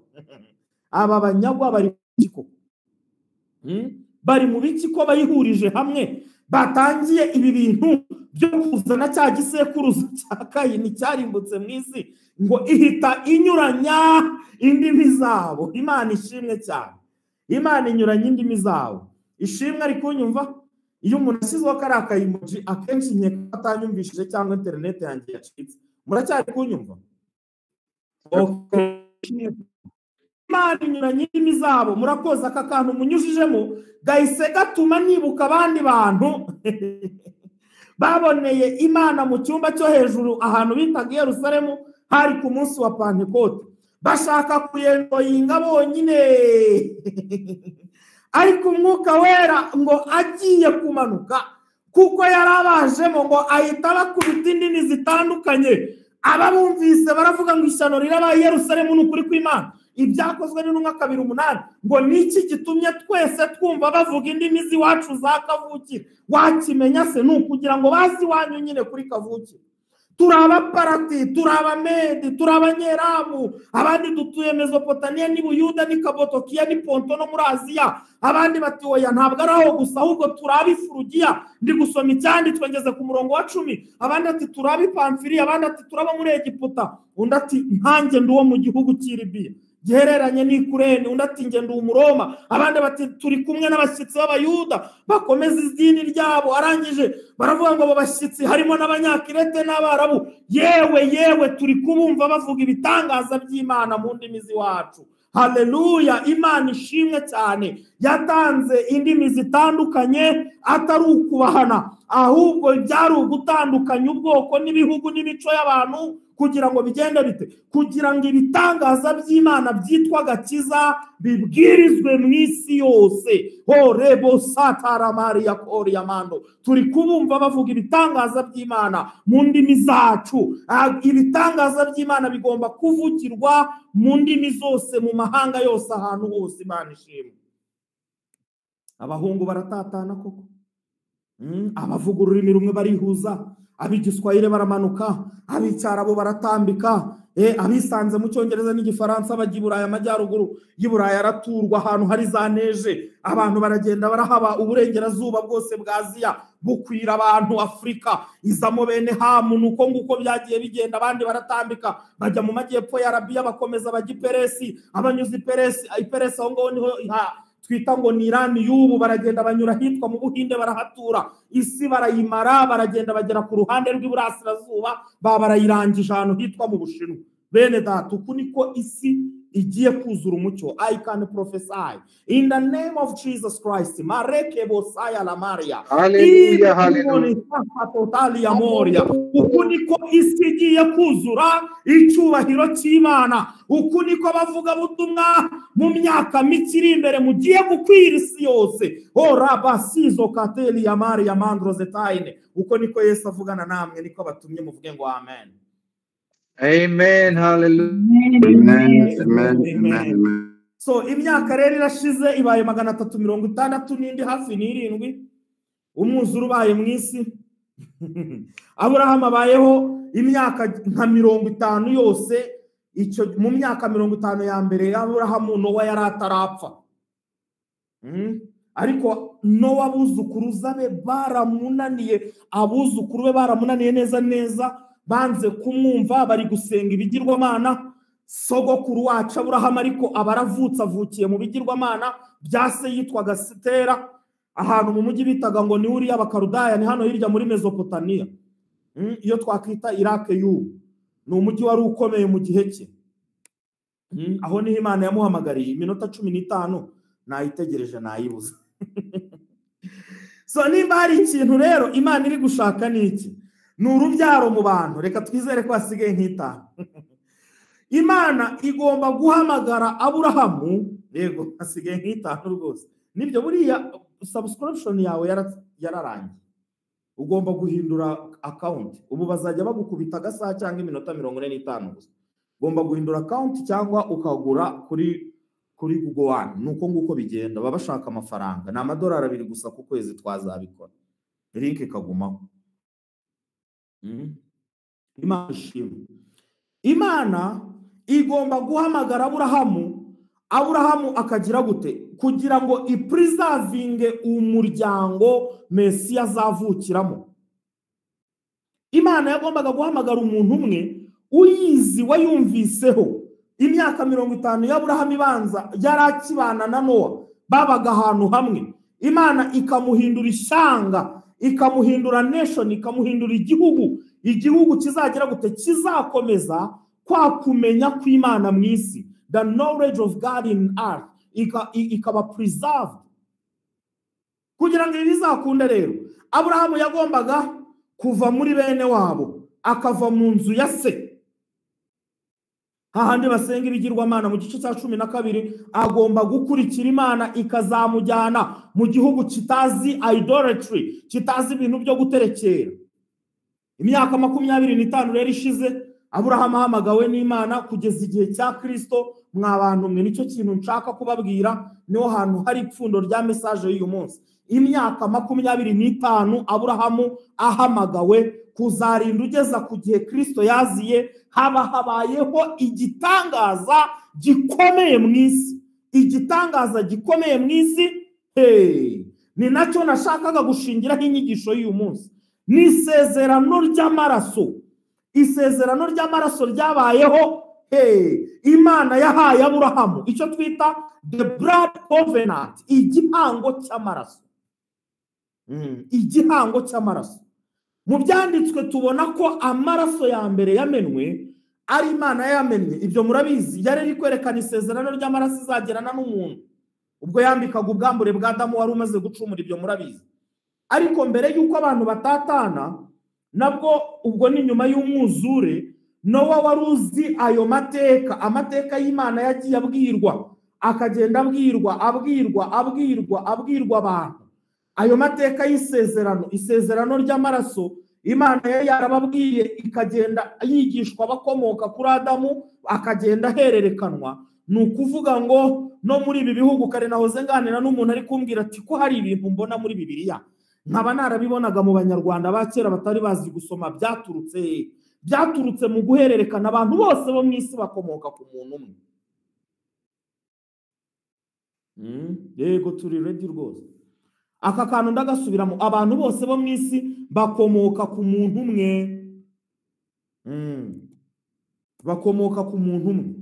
Aba banyagwa bari mu bari mu biki ko bayihurije hamwe, batangiye ibi bintu byo kuzana cya gisekuruza cya Kayini cyarimbutse mu isi, ngo ihita inyuranya indimi zabo. Imana ishimwe cyane. Imana inyuranya indimi zabo. Ishimwe ari kunyumva. Iyo umuntu ashyizeho kariya kayimoji, akenshi nkeka atanyumvishije cyangwa interineti yanjye yacitse. Muracyari kunyumva? Okay. Imana inyuranya indimi zabo. Murakoze, aka kantu munyujijemo gahise gatuma nibuka abandi bantu baboneye Imana mu cyumba cyo hejuru ahantu bitaga Yerusalemu, hari ku munsi wa Pentekote, bashaka kuyendoyinga bonyine. Ariko Umwuka Wera ngo agiye kumanuka, kuko yarabajemo, ngo ahita bakubita indimi zitandukanye. Ababumvise baravuga ngo ishyano rirabaye Yerusalemu, ni ukuri kw'Imana. Ibyakozwe n'intumwa 2:8 ngo niki gitumye twese twumva bavuga indimi z'iwacu za kavukire? Wakimenya se? Ni ukugira ngo bazi iwanyu nyine kuri kavukire. Turi Abaparati, turi Abamedi, turi Abanyeramu, abandi dutuye Mesopotamiya n'i Buyuda n'i Kapodokiya n'i Ponto no muri Aziya. Abandi bati oya, ntabwo ari aho gusa, ahubwo turi ab'Ifurugiya. Ndi gusoma icyanditswe ngeze ku murongo wa 10. Abandi ati turi ab'Ipamfiliya, abandi ati turi abo muri Egiputa, undi ati nkanjye ndi uwo mu gihugu cy'i Libiya gihereranye n'i Kurene, undi ati nge ndi Umuroma. Abandi bati turi kumwe n'abashyitsi b'Abayuda bakomeza idini ryabo. Arangije baravuga ngo abo bashyitsi harimo n'Abanyakirete n'Abarabu, yewe yewe, turi kubumva bavuga ibitangaza by'Imana mu ndimi z'iwacu. Haleluya, Imana ishimwe cyane. Yatanze indimi zitandukanye atari ukubahana, ahubwo byari ugutandukanya ubwoko n'ibihugu n'imico y'abantu, kugira ngo bigende bite? Kugira ngo ibitangaza by'Imana byitwa agakiza bibwirizwe mu isi yose. Horebo satara Maria koria mando. Turi kubumva bavuga ibitangaza by'Imana mu ndimi zacu. Ibitangaza by'Imana bigomba kuvugirwa mu ndimi zose, mu mahanga yose, ahantu hose. Imana ishimwe. Abahungu baratatana koko. Abavuga ururimi rumwe barihuza, ab'igiswahili baramanuka, ab'icyarabu baratambika, abisanze mu Cyongereza n'Igifaransa bajya i Burayi, amajyaruguru y'i Burayi araturwa, ahantu hari za neje, abantu baragenda barahaba. Uburengerazuba bwose bwa Aziya bukwira abantu, Afurika izamo bene Hamu, nuko nguko byagiye bigenda. Abandi baratambika bajya mu majyepfo ya Arabiya, bakomeza bajya i Peresi, abanyuze i Peresi aho ngaho niho twita ngo ni Irani y'ubu, baragenda banyura hitwa mu Buhinde barahatura, isi barayimara, baragenda bagera ku ruhande rw'iburasirazuba, barayirangije ahantu hitwa mu Bushinwa. Bene data, uku niko isi igiye kuzura umucyo. I can prophesy in the name of Jesus Christ. Mareke bosaya la Maria. Hallelujah, hallelujah. Moria. Uku niko isi igiye kuzura icyubahiro cy'Imana. Uku niko bavuga butumwa mu myaka mike iri imbere mugiye gukwira isi yose. O rabasizo kateli ya Maria mandro zetaine. Uko niko Yesu avugana namwe, niko batumye muvuge ngo amen. Amen, hallelujah. Amen, amen, amen. So imyaka rero irashize, ibaye 360 n'indi hafi n'irindwi, umwuzure ubaye mu isi. Aburahamu abayeho imyaka nka 50 yose, Icyo mu myaka 50 ya mbere ya Aburahamu, Nowa yari atarapfa. Ariko Nowa abuzukuruza be baramunaniye, abuzukuru be baramunaniye neza neza, banze kumwumva, bari gusenga ibigirwamana. Sogokuru wacu Aburahamu ariko abaravutse, avukiye mu bigirwamana bya se yitwaga Sitera, ahantu mu mujyi bitaga ngo ni uriya Bakarudaya, ni hano hirya muri Mesopotamiya, iyo twakwita Iraq y'ubu. Ni umujyi wari ukomeye mu gihe cye. Aho niho Imana yamuhamagariye. Iminota 15 nayitegereje nayibuze. So nimba hari ikintu rero Imana iri gushaka ni iki? Ni urubyaro mu bantu. Reka twizere ko hasigaye nk'itanu. Imana igomba guhamagara Aburahamu, yego hasigaye nk'itanu rwose. Nibyo, buriya subscription yawe yararangiye, ugomba guhindura account. Ubu bazajya bagukubita agasaha cyangwa iminota 45 gusa. Ugomba guhindura account cyangwa ukagura kuri Google One. Nuko nguko bigenda, baba bashaka amafaranga. Ni $2 gusa ku kwezi, twazabikora. Link ikagumaho. Imana ishimwe. Imana igomba guhamagara Aburahamu, Aburahamu akagira gute? Kugira ngo ipreservinge umuryango Mesiya azavukiramo. Imana yagombaga guhamagara umuntu umwe uyizi, wayumviseho. Imyaka 50 ya Aburahamu ibanza yari akibana na Nowa, babaga ahantu hamwe. Imana ikamuhindura ishyanga, ikamuhindura nation, ikamuhindura igihugu. Igihugu kizagira gute? Kizakomeza kwa kumenya kw'Imana mu isi, the knowledge of God in earth ikaba preserved. Kugira ngo ibi bizakunde rero, Aburahamu yagombaga kuva muri bene wabo, akava mu nzu ya se, hahandi basenga ibigirwamana. Mu gice cya 12 agomba gukurikira Imana ikazamujyana mu gihugu kitazi idolatry, kitazi ibintu byo guterekera. Imyaka 25 rero ishize, Aburahamu ahamagawe n'Imana kugeza igihe cya Kristo. Mwa bantu mwe, nicyo kintu nshaka kubabwira, niho hantu hari ipfundo rya message y'uyu munsi. Imyaka 25 Aburahamu ahamagawe kuzarinda ugeza ku gihe Kristo yaziye, haba habayeho igitangaza gikomeye mu isi. Igitangaza gikomeye mu isi. Ni nacyo nashakaga gushingiraho inyigisho y'uyu munsi. Ni isezerano ry'amaraso. Isezerano ry'amaraso ryabayeho. Imana yahaye Aburahamu icyo twita the blood covenant, igihango cy'amaraso. Igihango cy'amaraso. Mu byanditswe tubona ko amaraso ya mbere yamenwe ari Imana yamenye. Ibyo murabizi, yari iri kwerekana isezerano ry'amaraso izagerana n'umuntu ubwo yambikaga ubwambure bwa Adamu wari umaze gucumura. Ibyo murabizi. Ariko mbere y'uko abantu batatana, nabwo ubwo ni nyuma y'umwuzure, Nowa wari uzi ayo mateka, amateka y'Imana yagiye abwirwa, akagenda abwirwa, abwirwa, abwirwa, abwirwa abantu. Ayo mateka y'isezerano, isezerano ry'amaraso Imana yari yarababwiye, ikagenda yigishwa abakomoka kuri Adamu, akagenda ahererekanwa. Ni ukuvuga ngo no muri ibi bihugu, kare nahoze nganira n'umuntu ari kumbwira ati ko hari ibintu mbona muri Bibiliya nkaba narabibonaga mu Banyarwanda ba kera batari bazi gusoma, byaturutse byaturutse mu guhererekana. Abantu bose bo mu isi bakomoka ku muntu umwe. Yego turi ready rwose. Aka kantu ndagasubiramo, abantu bose bo mu isi bakomoka ku muntu umwe. Bakomoka ku muntu umwe.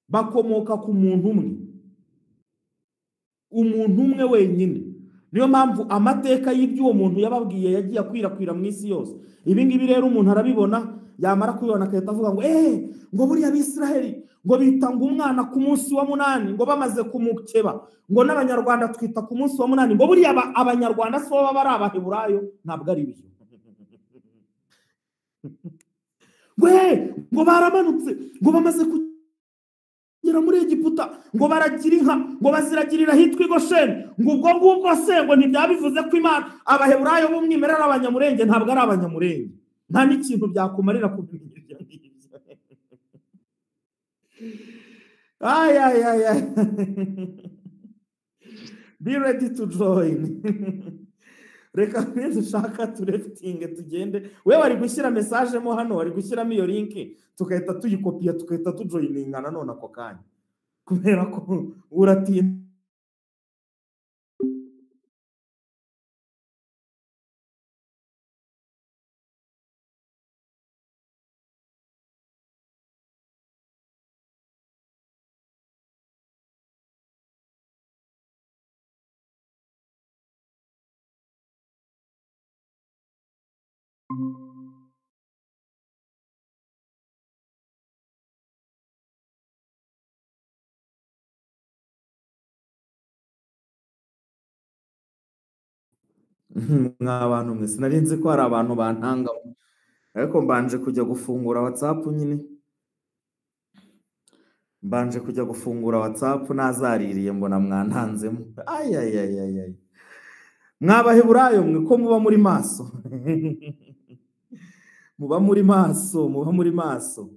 Bakomoka ku muntu umwe. Umuntu umwe wenyine. Niyo mpamvu amateka y'ibyo uwo muntu yababwiye yagiye akwirakwira mu isi yose. Ibi ngibi rero umuntu arabibona, yamara kubibona akahita avuga ngo ngo buriya Abisiraheli ngo bitanga umwana ku munsi wa 8, ngo bamaze kumukeba, ngo n'Abanyarwanda twita ku munsi wa 8, ngo buriya Abanyarwanda so baba ari Abaheburayo. Ntabwo ari byo. Ngo baramanutse, ngo bamaze kugera muri Egiputa, ngo baragira inka, ngo baziragirira hitwa Gosheni, ngo ubwo ngubwo se ngo ntibyabivuze ko Imana Abaheburayo b'umwimerere ari Abanyamurenge. Ntabwo ari Abanyamurenge, nta n'ikintu byakumarira kumenya ibyo ngibyo. Ay, ay, ay, ay. Be ready to join. Reka nidushaka turefitinge tugende. We wari gushyira message mo hano, wari gushyiramo iyo link tukahita tuyikopiya tukahita tujoininga nanone ako kanya, kubera ko uratinda. Mwa bantu mwe, sinari nzi ko hari abantu bantangamo, ariko mbanje kujya gufungura WhatsApp nyine, mbanje kujya gufungura WhatsApp nazaririye mbona mwantanzemo. Ayayayayay, mwabaheburayo mwe ko muba muri maso muba muri maso, muba muri maso,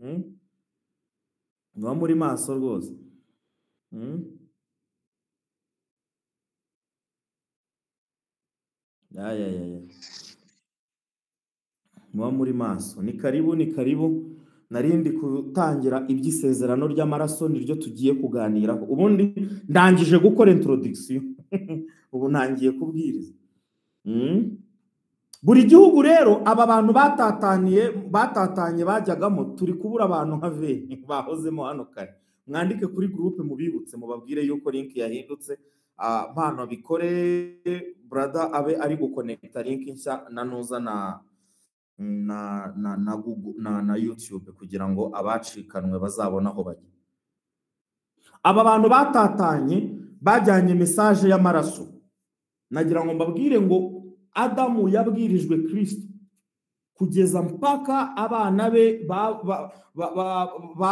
muba muri maso rwose. Ayayaya, muba muri maso. Ni karibu, ni karibu. Narindi gutangira iby'isezerano ry'amaraso niryo tugiye kuganiraho. Ubundi ndangije gukora introduction ubu ntangiye kubwiriza. Buri gihugu rero aba bantu batatanye bajyagamo, turi kubura abantu nka veni bahozemo hano kare. Mwandike kuri groupe mubibutse, mubabwire yuko link yahindutse. Mpano bikore brother abe ari guconnecta link nshya na nuza na na na na Google na YouTube kugira ngo abacikanwe bazabona aho bajya. Aba bantu batatanye bajyanye message y'amaraso. Nagira ngo mbabwire ngo Adamu yabwirijwe Kristo kugeza mpaka abana be ba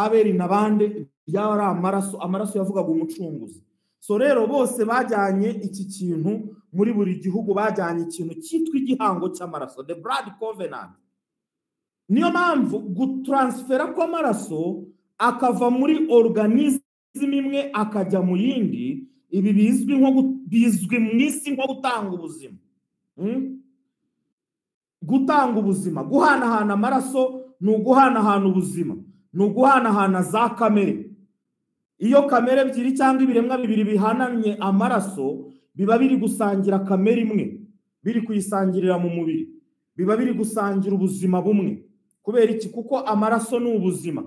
Abeli n'abandi byari amaraso, amaraso yavugaga umucunguzi. So rero bose bajyanye iki kintu muri buri gihugu, bajyanye ikintu cyitwa igihango cy'amaraso, the blood covenant. Niyo mpamvu gutransfera kw'amaraso akava muri organism imwe akajya mu yindi, ibi bizwi nko bizwi mu isi nko gutanga ubuzima. Gutanga ubuzima, guhanahana amaraso ni uguhanahana ubuzima, ni uguhanahana za kamere. Iyo kamere ebyiri cyangwa ibiremwa bibiri bihanamye amaraso, biba biri gusangira kamere imwe, biri kuyisangirira mu mubiri, biba biri gusangira ubuzima bumwe. Kubera iki? Kuko amaraso ni ubuzima.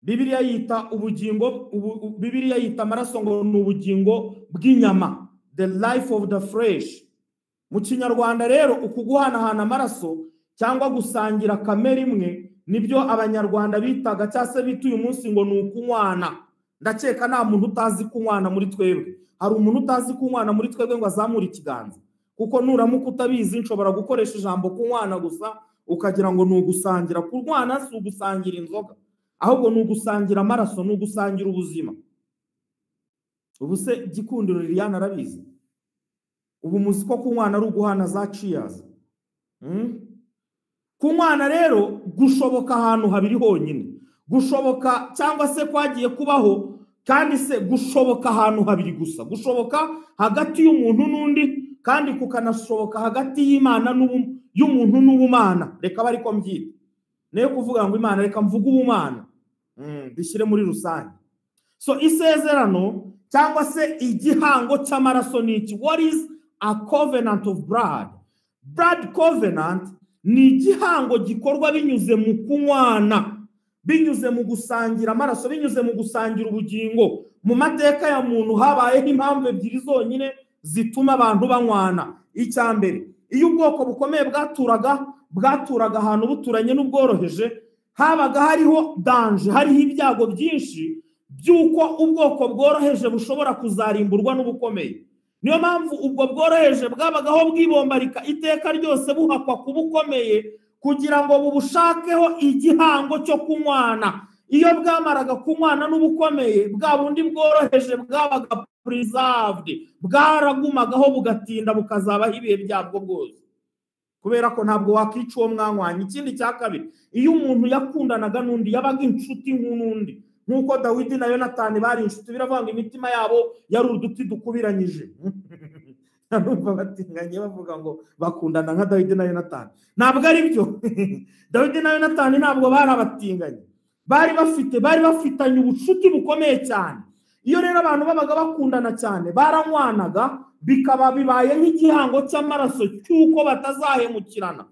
Bibiliya yita ubugingo, Bibiliya yita amaraso ngo ni ubugingo bw'inyama, the life of the flesh. Mu Kinyarwanda rero uku guhanahana amaraso cyangwa gusangira kamere imwe nibyo Abanyarwanda bitaga cyangwa se bita uyu munsi ngo ni ukunywana. Ndakeka nta muntu utazi kunywana muri twebwe. Hari umuntu utazi kunywana muri twebwe ngo azamure ikiganza? Kuko nuramuka utabizi nshobora gukoresha ijambo kunywana gusa ukagira ngo ni ugusangira. Kunywana si ugusangira inzoga, ahubwo ni ugusangira amaraso, ni ugusangira ubuzima. Ubu se Gikundiro Liliane arabizi? Ubu muzi ko kunywana ari uguhana za cheers? Kunywana rero gushoboka ahantu habiri honyine, gushoboka cyangwa se kwagiye kubaho, kandi se gushoboka ahantu habiri gusa, gushoboka hagati y'umuntu n'undi, kandi kukanashoboka hagati y'Imana y'umuntu n'ubumana. Reka bari ko mbyita, niyo kuvuga ngo Imana, reka mvuge ubumana, bishyire muri rusange. So isezerano cyangwa se igihango cy'amaraso ni iki? What is a covenant of blood? Blood covenant ni igihango gikorwa binyuze mu kunywana, binyuze mu gusangira amaraso, binyuze mu gusangira ubugingo. Mu mateka ya muntu habayeho impamvu ebyiri zonyine zituma abantu banywana. Icya mbere, iyo ubwoko bukomeye bwaturaga ahantu buturanye n'ubworoheje, habaga hariho danger, hariho ibyago byinshi by'uko ubwoko bworoheje bushobora kuzarimburwa n'ubukomeye. Niyo mpamvu ubwo bworoheje bwabagaho bwibombarika iteka ryose buhakwa kubukomeye kugira ngo bubushakeho igihango cyo kunywana. Iyo bwamaraga kunywana n'ubukomeye, bwa bundi bworoheje bwabaga preserved, bwaragumagaho bugatinda bukazabaho ibihe byabwo bwose, kubera ko ntabwo wakica uwo mwanywanye. Ikindi cya kabiri, iyo umuntu yakundanaga n'undi yabaga inshuti nk'undi, nk'uko Dawidi na Yonatani bari inshuti, biravuga ngo imitima yabo yari uduti dukubiranyije. Numva batinganye bavuga ngo bakundana nka Dawidi na Yonatani. Ntabwo ari byo. Dawidi na Yonatani ntabwo bari abatinganye, bari bafitanye ubucuti bukomeye cyane. Iyo rero abantu babaga bakundana cyane, baranywanaga, bikaba bibaye nk'igihango cy'amaraso cy'uko batazahemukirana.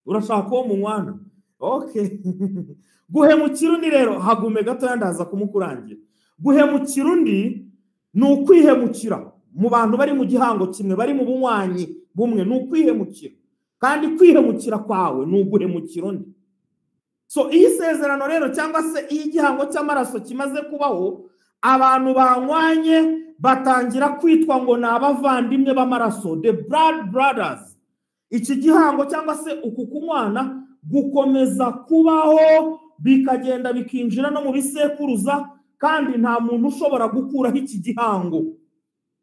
Urashaka uwo munywana? Okay. Guhemukira undi rero, hagume gatoya ndaza kumukurangira. Guhemukira undi ni ukwihemukira. Mu bantu bari mu gihango kimwe, bari mu bunywanyi bumwe, ni ukwihemukira. Kandi kwihemukira kwawe ni uguhemukira undi. So iyi sezerano rero, cyangwa se iyi gihango cy'amaraso kimaze kubaho, abantu banywanye batangira kwitwa ngo ni abavandimwe b'amaraso, the blood brothers. Iki gihango cyangwa se uku kunywana gukomeza kubaho, bikagenda bikinjira no mu bisekuruza, kandi nta muntu ushobora gukuraho iki gihango.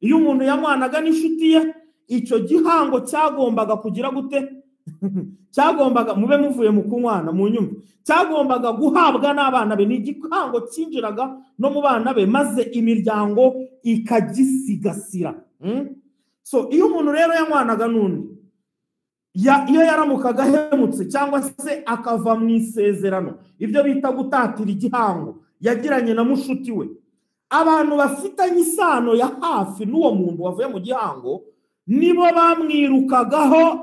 Iyo umuntu yanywanaga n'inshuti ye, icyo gihango cyagombaga kugira gute? Cyagombaga, mube muvuye mu kunywana mu nyumva, cyagombaga guhabwa n'abana be. Ni igihango cyinjiraga no mu bana be, maze imiryango ikagisigasira. So iyo umuntu rero yanywanaga n'undi, iyo yaramukaga ahemutse cyangwa se akava mu isezerano, ibyo bita gutatira igihango yagiranye na mushuti we, abantu bafitanye isano ya hafi n'uwo muntu wavuye mu gihango nibo bamwirukagaho,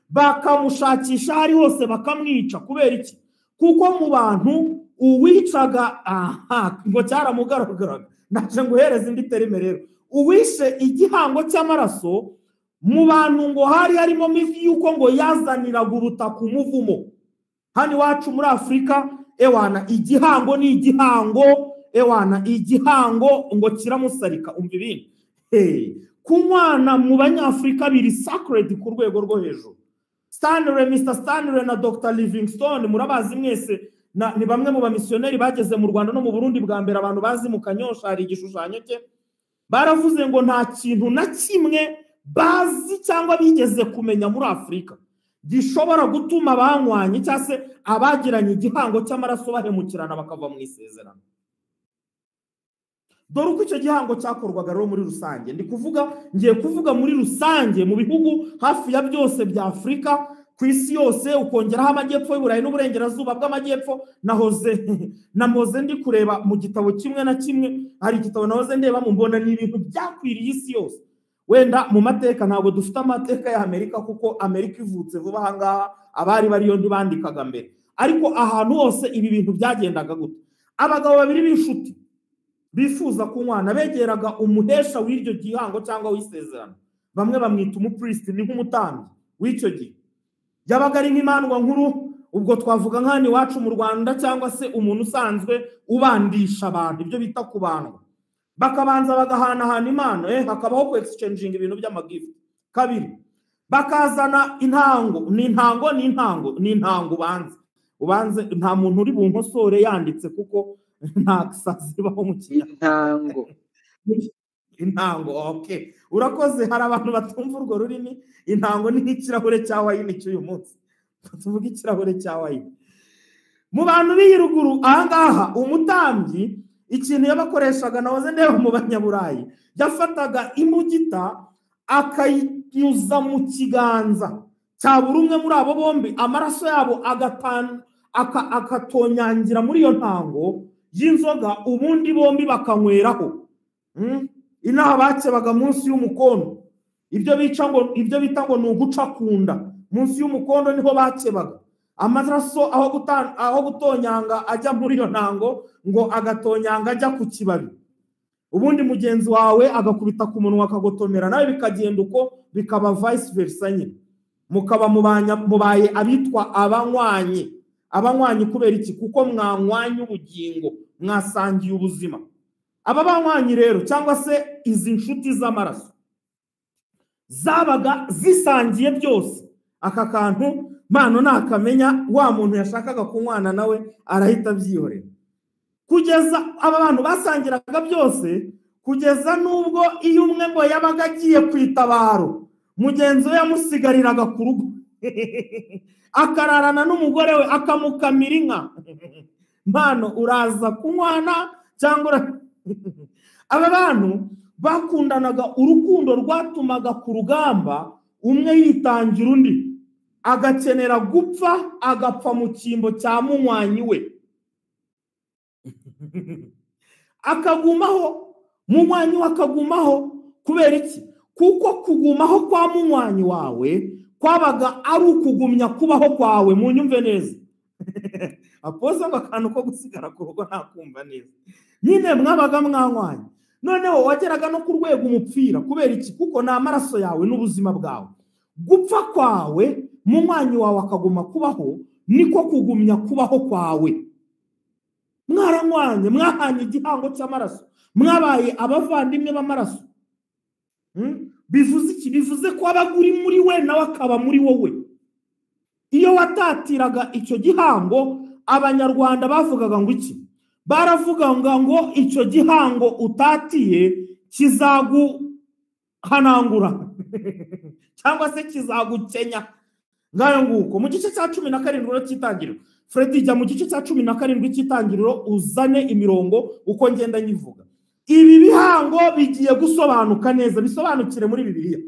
bakamushakisha aho ari hose, bakamwica. Kubera iki? Kuko mu bantu uwicaga, aha ngo cyaramugaragaraga. Ndaje nguhereza indi terme rero. Uwishe igihango cy'amaraso mu bantu, ngo hari harimo yuko ngo yazaniraga ubutaka umuvumo. Hano iwacu muri Afurika, ewana, igihango ni igihango, ewana, igihango ngo kiramusarika. Umva ibindi. Kunywana mu Banyafurika biri sacred ku rwego rwo hejuru. Stanley, Mr Stanley na Dr Livingstone murabazi mwese, ni bamwe mu bamisiyoneri bageze mu Rwanda no mu Burundi bwa mbere. Abantu bazi mu Kanyosha hari igishushanyo cye. Baravuze ngo nta kintu na kimwe bazi cyangwa bigeze kumenya muri Afurika gishobora gutuma abanywanye cyangwa se abagiranye igihango cy'amaraso bahemukirana bakava mu isezerano. Dore uko icyo gihango cyakorwaga rero muri rusange. Ndi kuvuga, ngiye kuvuga muri rusange mu bihugu hafi ya byose bya Afurika, ku isi yose, ukongeraho amajyepfo y'Uburayi n'uburengerazuba bw'amajyepfo. Nahoze ndi kureba mu gitabo kimwe na kimwe, hari igitabo nahoze ndeba mu, mbona ni ibintu byakwiriye isi yose. Wenda mu mateka ntabwo dufite amateka ya Amerika, kuko Amerika ivutse vuba aha ngaha, abari bariyo ntibandikaga mbere. Ariko ahantu hose ibi bintu byagendaga gute? Abagabo babiri b'inshuti bifuza kunywana begeraga umuhesha w'iryo gihango cyangwa w'isezerano, bamwe bamwita umupristi, ni nk'umutambyi w'icyo gihe, yabaga ari nk'imandwa nkuru, ubwo twavuga nk'hano iwacu mu Rwanda, cyangwa se umuntu usanzwe ubandisha abantu, ibyo bita kubandwa. Bakabanza bagahanahana impano, hakabaho ku exchanging ibintu by'amagift. Kabiri, bakazana intango, ni intango, ni intango, ni intango. Ubanze nta muntu uri bunkosore yanditse, kuko nta zibaho mu Kinyarwanda. Intango. Intango, okay, urakoze. Hari abantu batumva urwo rurimi. Intango ni nk'ikirahure cya wine cy'uyu munsi, tuvuga ikirahure cya wine. Mu bantu b'iyi ruguru ahangaha, umutambyi ikintu yabakoreshaga, nahoze ndeba mu Banyaburayi, yafataga imbugita akayinyuza mu kiganza cya buri umwe muri abo bombi, amaraso yabo akatonyangira muri iyo ntango y'inzoga, ubundi bombi bakanyweraho. Inaha bakebaga munsi y'umukondo, ibyo bita ngo ni uguca ku nda. Munsi y'umukondo niho bakebaga. Amaraso aho gutonyanga ajya muri iyo ntango, ngo agatonyanga ajya ku kibabi, ubundi mugenzi wawe agakubita ku munwa akagotomera, nawe bikagenda uko, bikaba vice versa nyine, mukaba mubaye abitwa abanywanyi. Abanywanyi kubera iki? Kuko mwanywanye ubugingo, mwasangiye ubuzima. Aba banywanyi rero, cyangwa se izi nshuti z'amaraso, zabaga zisangiye byose. Aka kantu mpano nakamenya, wa muntu yashakaga kunywana nawe arahita abyihorera. Kugeza aba bantu basangiraga byose, kugeza n'ubwo iyo umwe ngo yabaga agiye ku itabaro, mugenzi we yamusigariraga ku rugo, akararana n'umugore we, akamukamira inka. Mpano, uraza kunywana cyangwa aba bantu Bakundanaga urukundo rwatumaga ku rugamba umwe yitangira undi, agakenera gupfa agapfa mu cyimbo cya munywanyi we, akagumaho munywanyi we akagumaho. Kubera iki? Kuko kugumaho kwa munywanyi wawe kwabaga ari ukugumya kubaho kwawe. Munyumve neza, apoza ngo akantu ko gusigara ku rugo ntakumva neza nyine, mwabaga mwanywanye. Noneho wageraga no ku rwego umupfira. Kubera iki? Kuko ni amaraso yawe n'ubuzima bwawe. Gupfa kwawe munywanyi wawe akaguma kubaho niko kugumya kubaho kwawe. Mwaranywanye, mwahanye igihango cy'amaraso, mwabaye abavandimwe b'amaraso. Bivuze iki? Bivuze ko wabaga uri muri we nawe akaba muri wowe. Iyo watatiraga icyo gihango, Abanyarwanda bavugaga ngo iki? Baravugaga ngo icyo gihango utatiye kizaguhanangura cyangwa se kizagukenya. Ngayo nguko mu gice cya 17 cy'itangiriro. Freddy, jya mu gice cya 17 cy'itangiriro uzane imirongo uko ngenda nyivuga. Ibi bihango bigiye gusobanuka neza, bisobanukire muri Bibiliya.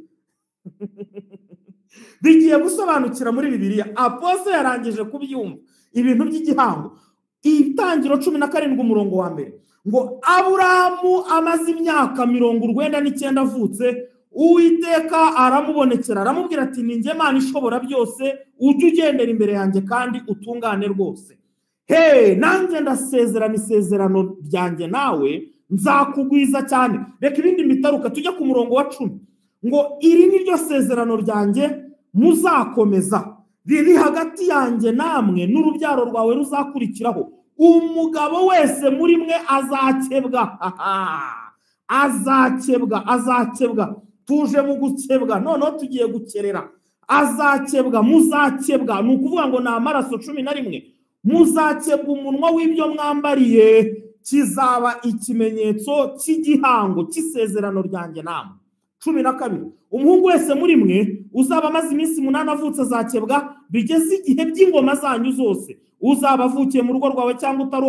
Bigiye gusobanukira muri Bibiliya. Aposto yarangije kubyumva ibintu by'igihango. Itangiro 17 umurongo wa mbere ngo Aburahamu amaze imyaka 99 avutse, Uwiteka aramubonekera aramubwira ati ni njye Mana ishobora byose, ujye ugendera imbere yanjye kandi utungane rwose. He, nanjye ndasezerana isezerano ryanjye nawe, nzakugwiza cyane. Reka ibindi mitaruka tujye ku murongo wa 10 ngo iri ni ryo sezerano ryanjye muzakomeza, riri hagati yanjye namwe n'urubyaro rwawe ruzakurikiraho. Umugabo wese muri mwe azakebwa. Azakebwa, azakebwa. Tuje mu gukebwa, noneho tugiye gukerera. Azakebwa, muzakebwa. Ni ukuvuga ngo ni amaraso 11. Muzakebwa umunwa w'ibyo mwambariye, kizaba ikimenyetso cy'igihango cy'isezerano ryanjye namwe. 12 umuhungu wese muri mwe uzaba amaze iminsi 8 avutse azakebwa, bigeze igihe by'ingoma zanyu zose. Uzaba avukiye mu rugo rwawe cyangwa utari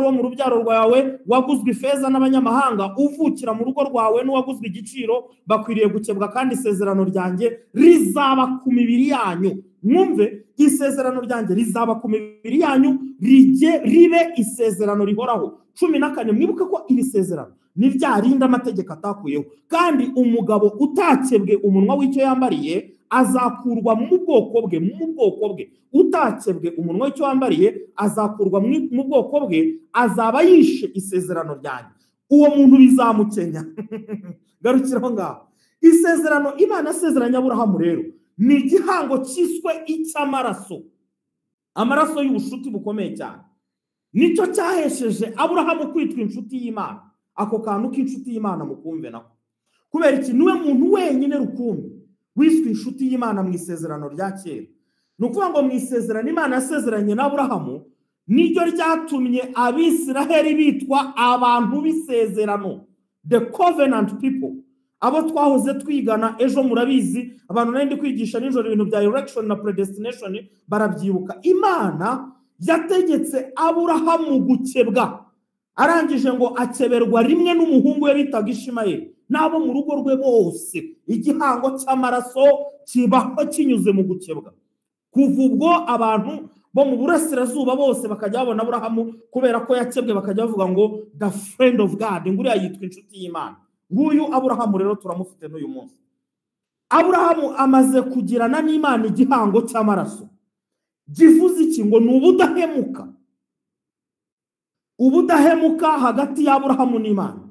uwo mu rubyaro rwawe, waguzwe ifeza n'abanyamahanga, uvukira mu rugo rwawe n'uwaguzwe igiciro, bakwiriye gukebwa, kandi isezerano ryanjye rizaba ku mibiri yanyu. Mwumve, isezerano ryanjye rizaba ku mibiri yanyu, ribe isezerano rihoraho. 14 mwibuke ko iri sezerano ni rya rindi amategeko atakuyeho, kandi umugabo utakebwe umunwa w'icyo yambariye azakurwa mu bwoko bwe. Mu bwoko bwe utakebwe umunwa w'icyo wambariye azakurwa mu bwoko bwe, azaba yishe isezerano ryanjye. Uwo muntu bizamukenya. Garukiraho ngaho. Isezerano Imana asezeranya Aburahamu rero ni igihango cyiswe icy'amaraso, amaraso y'ubushuti bukomeye cyane. Nicyo cyahesheje Aburahamu kwitwa inshuti y'Imana. Ako kantu k'inshuti y'Imana mukumve nako. Kubera iki? Niwe muntu wenyine rukumbi wiswe inshuti y'Imana mu isezerano rya kera. Ni ukuvuga ngo mu isezerano Imana yasezeranye na Aburahamu niryo ryatumye Abisiraheli bitwa abantu b'isezerano, the covenant people. Abo twahoze twigana ejo murabizi, abantu nari ndi kwigisha nijoro ibintu bya election na predestination barabyibuka. Imana yategetse Aburahamu gukebwa, arangije ngo akeberwa rimwe n'umuhungu we bitaga Ishimayeli n'abo mu rugo rwe bose. Igihango cy'amaraso kibaho kinyuze mu gukebwa. Kuva ubwo abantu bo mu burasirazuba bose bakajya babona Aburahamu kubera ko yakebwe, bakajya bavuga ngo the friend of God, nguriya yitwa inshuti y'Imana. Nguyu Aburahamu rero turamufite n'uyu munsi. Aburahamu amaze kugirana n'Imana igihango cy'amaraso. Givuze iki? Ngo ni ubudahemuka. Ubudahemuka hagati y'Aburahamu n'Imana.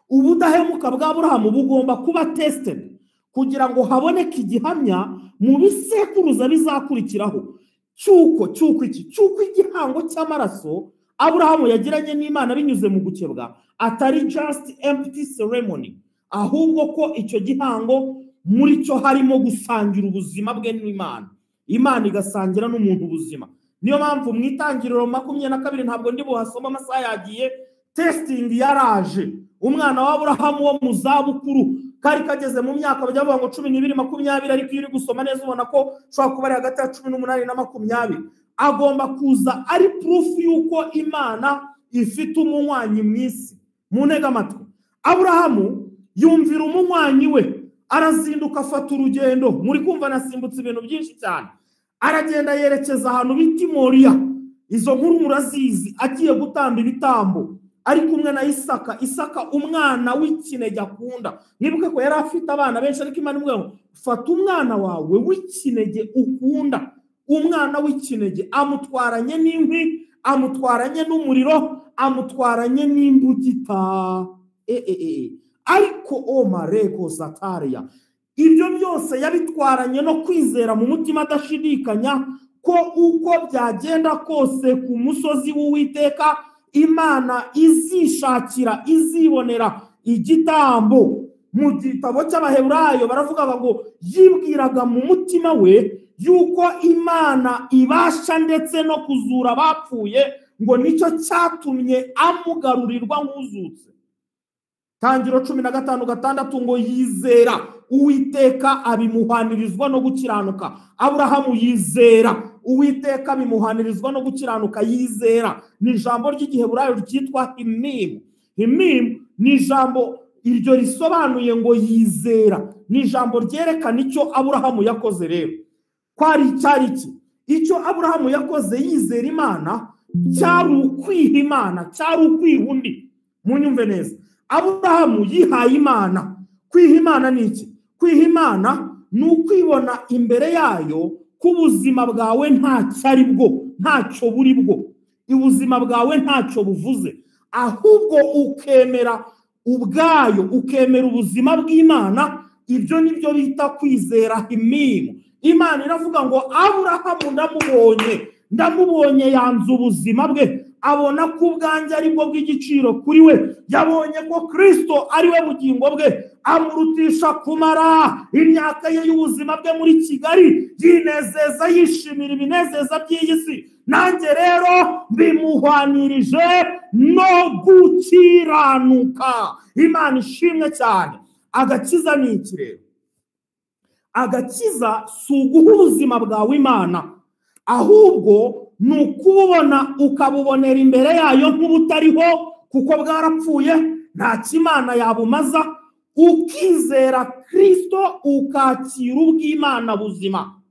Ubudahemuka bwa Aburahamu bugomba kuba tested kugira ngo haboneke igihamya mu bisekuruza bizakurikiraho cy'uko iki cy'uko igihango cy'amaraso Aburahamu yagiranye n'Imana binyuze mu gukebwa atari just empty ceremony, ahubwo ko icyo gihango muri cyo harimo gusangira ubuzima bwe n'Imana, Imana igasangira n'umuntu ubuzima. Niyo mpamvu mu itangiriro 22 ntabwo ndi buhasoma, amasaha yagiye, testing yaraje. Umwana wa Aburahamu wo mu zabukuru kari kageze mu myaka bajya bavuga ngo 12 20, ariko iyo uri gusoma neza ubona ko ushobora kuba ari hagati ya 18 na 20. Agomba kuza ari proof yuko Imana ifite umunywanyi mu isi. Mu ntega amatwi, Aburahamu yumvira umunywanyi we, arazinduka afata urugendo. Muri kumva nasimbutse ibintu byinshi cyane. Aragenda yerekeza ahantu bita i Moriya. Izo nkuru murazizi, agiye gutamba ibitambo ari kumwe na Isaka. Isaka umwana w'ikinege akunda. Mwibuke ko yari afite abana benshi, ariko Imana imubwira ngo fata umwana wawe w'ikinege ukunda. Umwana w'ikinege amutwaranye n'inkwi, amutwaranye n'umuriro, amutwaranye n'imbugita. Ariko o mareko Zataria, ibyo byose yabitwaranye no kwizera mu mutima adashidikanya ko uko byagenda kose ku musozi w'Uwiteka Imana izishakira, izibonera igitambo. Mu gitabo cy'Abaheburayo baravuga ngo yibwiraga mu mutima we yuko Imana ibasha ndetse no kuzura abapfuye, ngo nicyo cyatumye amugarurirwa nk'uzutse. Tangiro 15:6 ngo yizera Uwiteka abimuhanirizwa no gukiranuka. Aburahamu yizera Uwiteka abimuhanirizwa no gukiranuka. Yizera ni ijambo ry'igiheburayo ryitwa himimu. Himimu ni ijambo iryo risobanuye ngo yizera. Ni ijambo ryerekana icyo Aburahamu yakoze. Rero kwari cyari iki? Icyo Aburahamu yakoze yizera Imana cyari ukwiha Imana, cyari ukwiha undi. Munyumve neza, Aburahamu yihaye Imana. Kwiha Imana ni iki? Kwiha Imana ni ukwibona imbere yayo ko ubuzima bwawe ntacyo ari bwo, ntacyo buri bwo, ubuzima bwawe ntacyo buvuze, ahubwo ukemera ubwayo, ukemera ubuzima bw'Imana. Ibyo nibyo bita kwizera himimu. Imana iravuga ngo Aburahamu ndamubonye, ndamubonye yanze ubuzima bwe, abona ko ubwanjye ari bwo bw'igiciro kuri we, yabonye ko Kristo ari we bugingo bwe, amurutisha kumara imyaka ye y'ubuzima bwe muri Kigali yinezeza, yishimira ibinezeza by'iyi si. Nanjye rero bimuhwanirije no gukiranuka. Imana ishimwe cyane. Agakiza ni iki rero? Agakiza si uguha ubuzima bwawe Imana, ahubwo ni ukububona ukabubonera imbere yayo nk'ubutariho, kuko bwarapfuye, nta kimana yabumaza. Ukizera Kristo ukakira ubw'Imana buzima.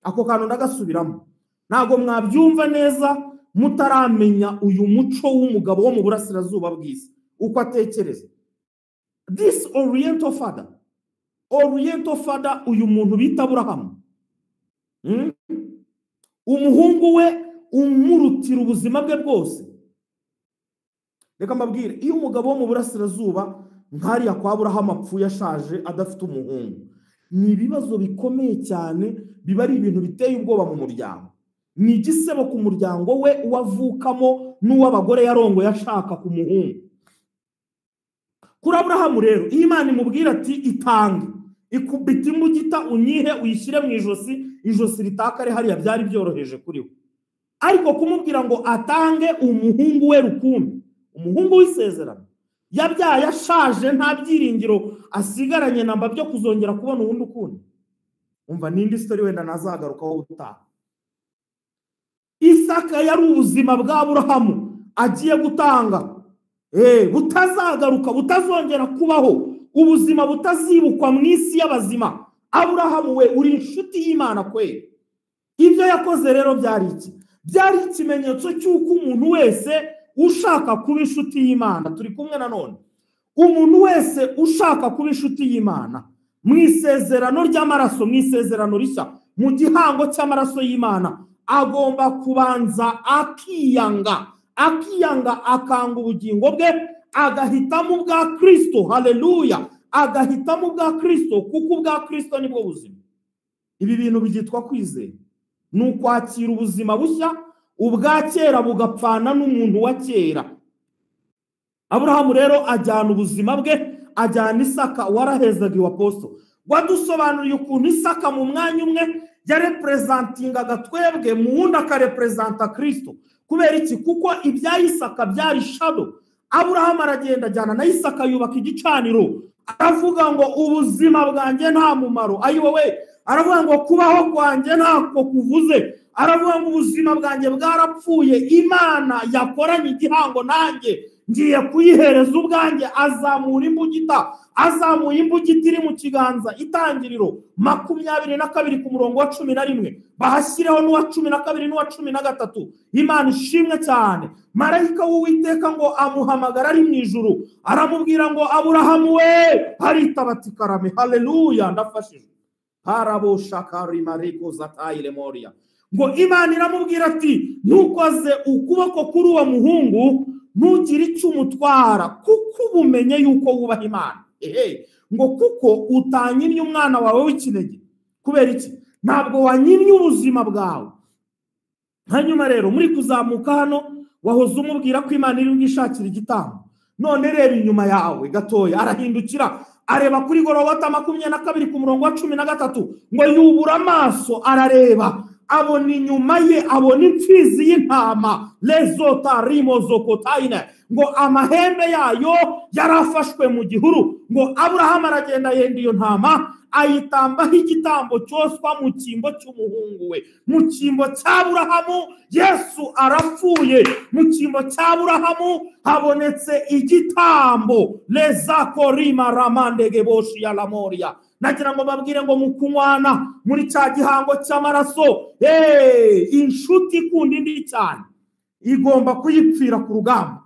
Ako kantu ndagasubiramo, ntabwo mwabyumva neza mutaramenya uyu muco w'umugabo wo mu burasirazuba bw'isi uko atekereza. This Oriental father, Oriental father, uyu muntu bita Aburahamu, umuhungu we umurutira ubuzima bwe bwose. Reka mbabwire, iyo umugabo wo mu burasirazuba nkariya kwa Aburahamu apfuye ashaje adafite umuhungu, ni ibibazo bikomeye cyane, biba ari ibintu biteye ubwoba mu muryango. Ni igisebo ku muryango we uwavukamo n'uw'abagore yarongoye ashaka ku muhungu. Kuri Aburahamu rero, iyo Imana imubwira ati itange, ikubita imbugita unyihe uyishyire mu ijosi, ijosi ritakare hariya, byari byoroheje kuri we. Ariko kumubwira ngo atange umuhungu we rukumbi, umuhungu w'isezerano yabyaye ashaje, nta byiringiro asigaranye namba byo kuzongera kubona uwundi ukundi. Umva n'indi story wenda nazagarukaho utaha. Isaka yari ubuzima bwa Aburahamu agiye gutanga, butazagaruka, butazongera kubaho, ubuzima butazibukwa mu isi y'abazima. Aburahamu we uri inshuti y'Imana kwe. Ibyo yakoze rero byari iki? Byari ikimenyetso cy'uko umuntu wese ushaka kuba inshuti y'Imana, turi kumwe nanone, umuntu wese ushaka kuba inshuti y'Imana mu isezerano ry'amaraso, mu isezerano rishya, mu gihango cy'amaraso y'Imana, agomba kubanza akiyanga, akiyanga, akanga ubugingo bwe, agahitamo ubwa Kristo. Haleluya! Agahitamo ubwa Kristo, kuko ubwa Kristo nibwo buzima. Ibi bintu byitwa kwizera, ni ukwakira ubuzima bushya, ubwa kera bugapfana n'umuntu wa kera. Aburahamu rero ajyana ubuzima bwe, ajyana Isaka warahezaga iwa apostle. Wadusobanuriye ukuntu Isaka mu mwanya umwe yarepresentingaga twebwe, mu wundi akarepresenta Kristo. Kubera iki? Kuko ibya Isaka byari shadow. Aburahamu aragenda ajyana na Isaka yubaka igicaniro, aravuga ngo ubuzima bwanjye nta mumaro, ayiwowe. Aravuga ngo kubaho kwanjye ntako kuvuze, aravuga ngo ubuzima bwanjye bwarapfuye, Imana yakoranye igihango nanjye Ngiye kuyihereza ubwanjye. Azamura imbugita, azamuye imbugita iri mu kiganza. Itangiriro 22 ku murongo wa 11, bahashyireho n'uwa 12 n'uwa 13. Imana ishimwe cyane. Marayika w'Uwiteka ngo amuhamagara ari mu ijuru, aramubwira ngo Aburahamu we, aritaba ati karame. Haleluya, ndafashijwe. Parabosha zatayile moria. Ngo Imana iramubwira ati ntukoze ukuboko kuri uwo muhungu, ntugire icyo umutwara, kuko ubumenye yuko wubaha Imana. Ngo kuko utanyimye umwana wawe w'ikinege. Kubera iki? Ntabwo wanyimye ubuzima bwawe. Hanyuma rero muri kuzamuka hano wahoze umubwira ko Imana iri bwishakira igitambo, none reba inyuma yawe gatoya. Arahindukira areba kuri Golgotha 22 ku murongo wa 13, ngo yubura amaso arareba, abona inyuma ye, abona imfizi y'intama lezota rimozokotaine, ngo amahembe yayo yarafashwe mu gihuru. Ngo Aburahamu aragenda yenda iyo ntama ayitambaho igitambo cyoswa mu cyimbo cy'umuhungu we. Mu cyimbo cy'Aburahamu Yesu arapfuye, mu cyimbo cy'Aburahamu habonetse igitambo lezakorima ramandegeboshi ya lamoria. Nagira ngo babwire ngo mukunywana muri cya gihango cy'amaraso, inshuti ikunda indi cyane igomba kuyipfira ku rugamba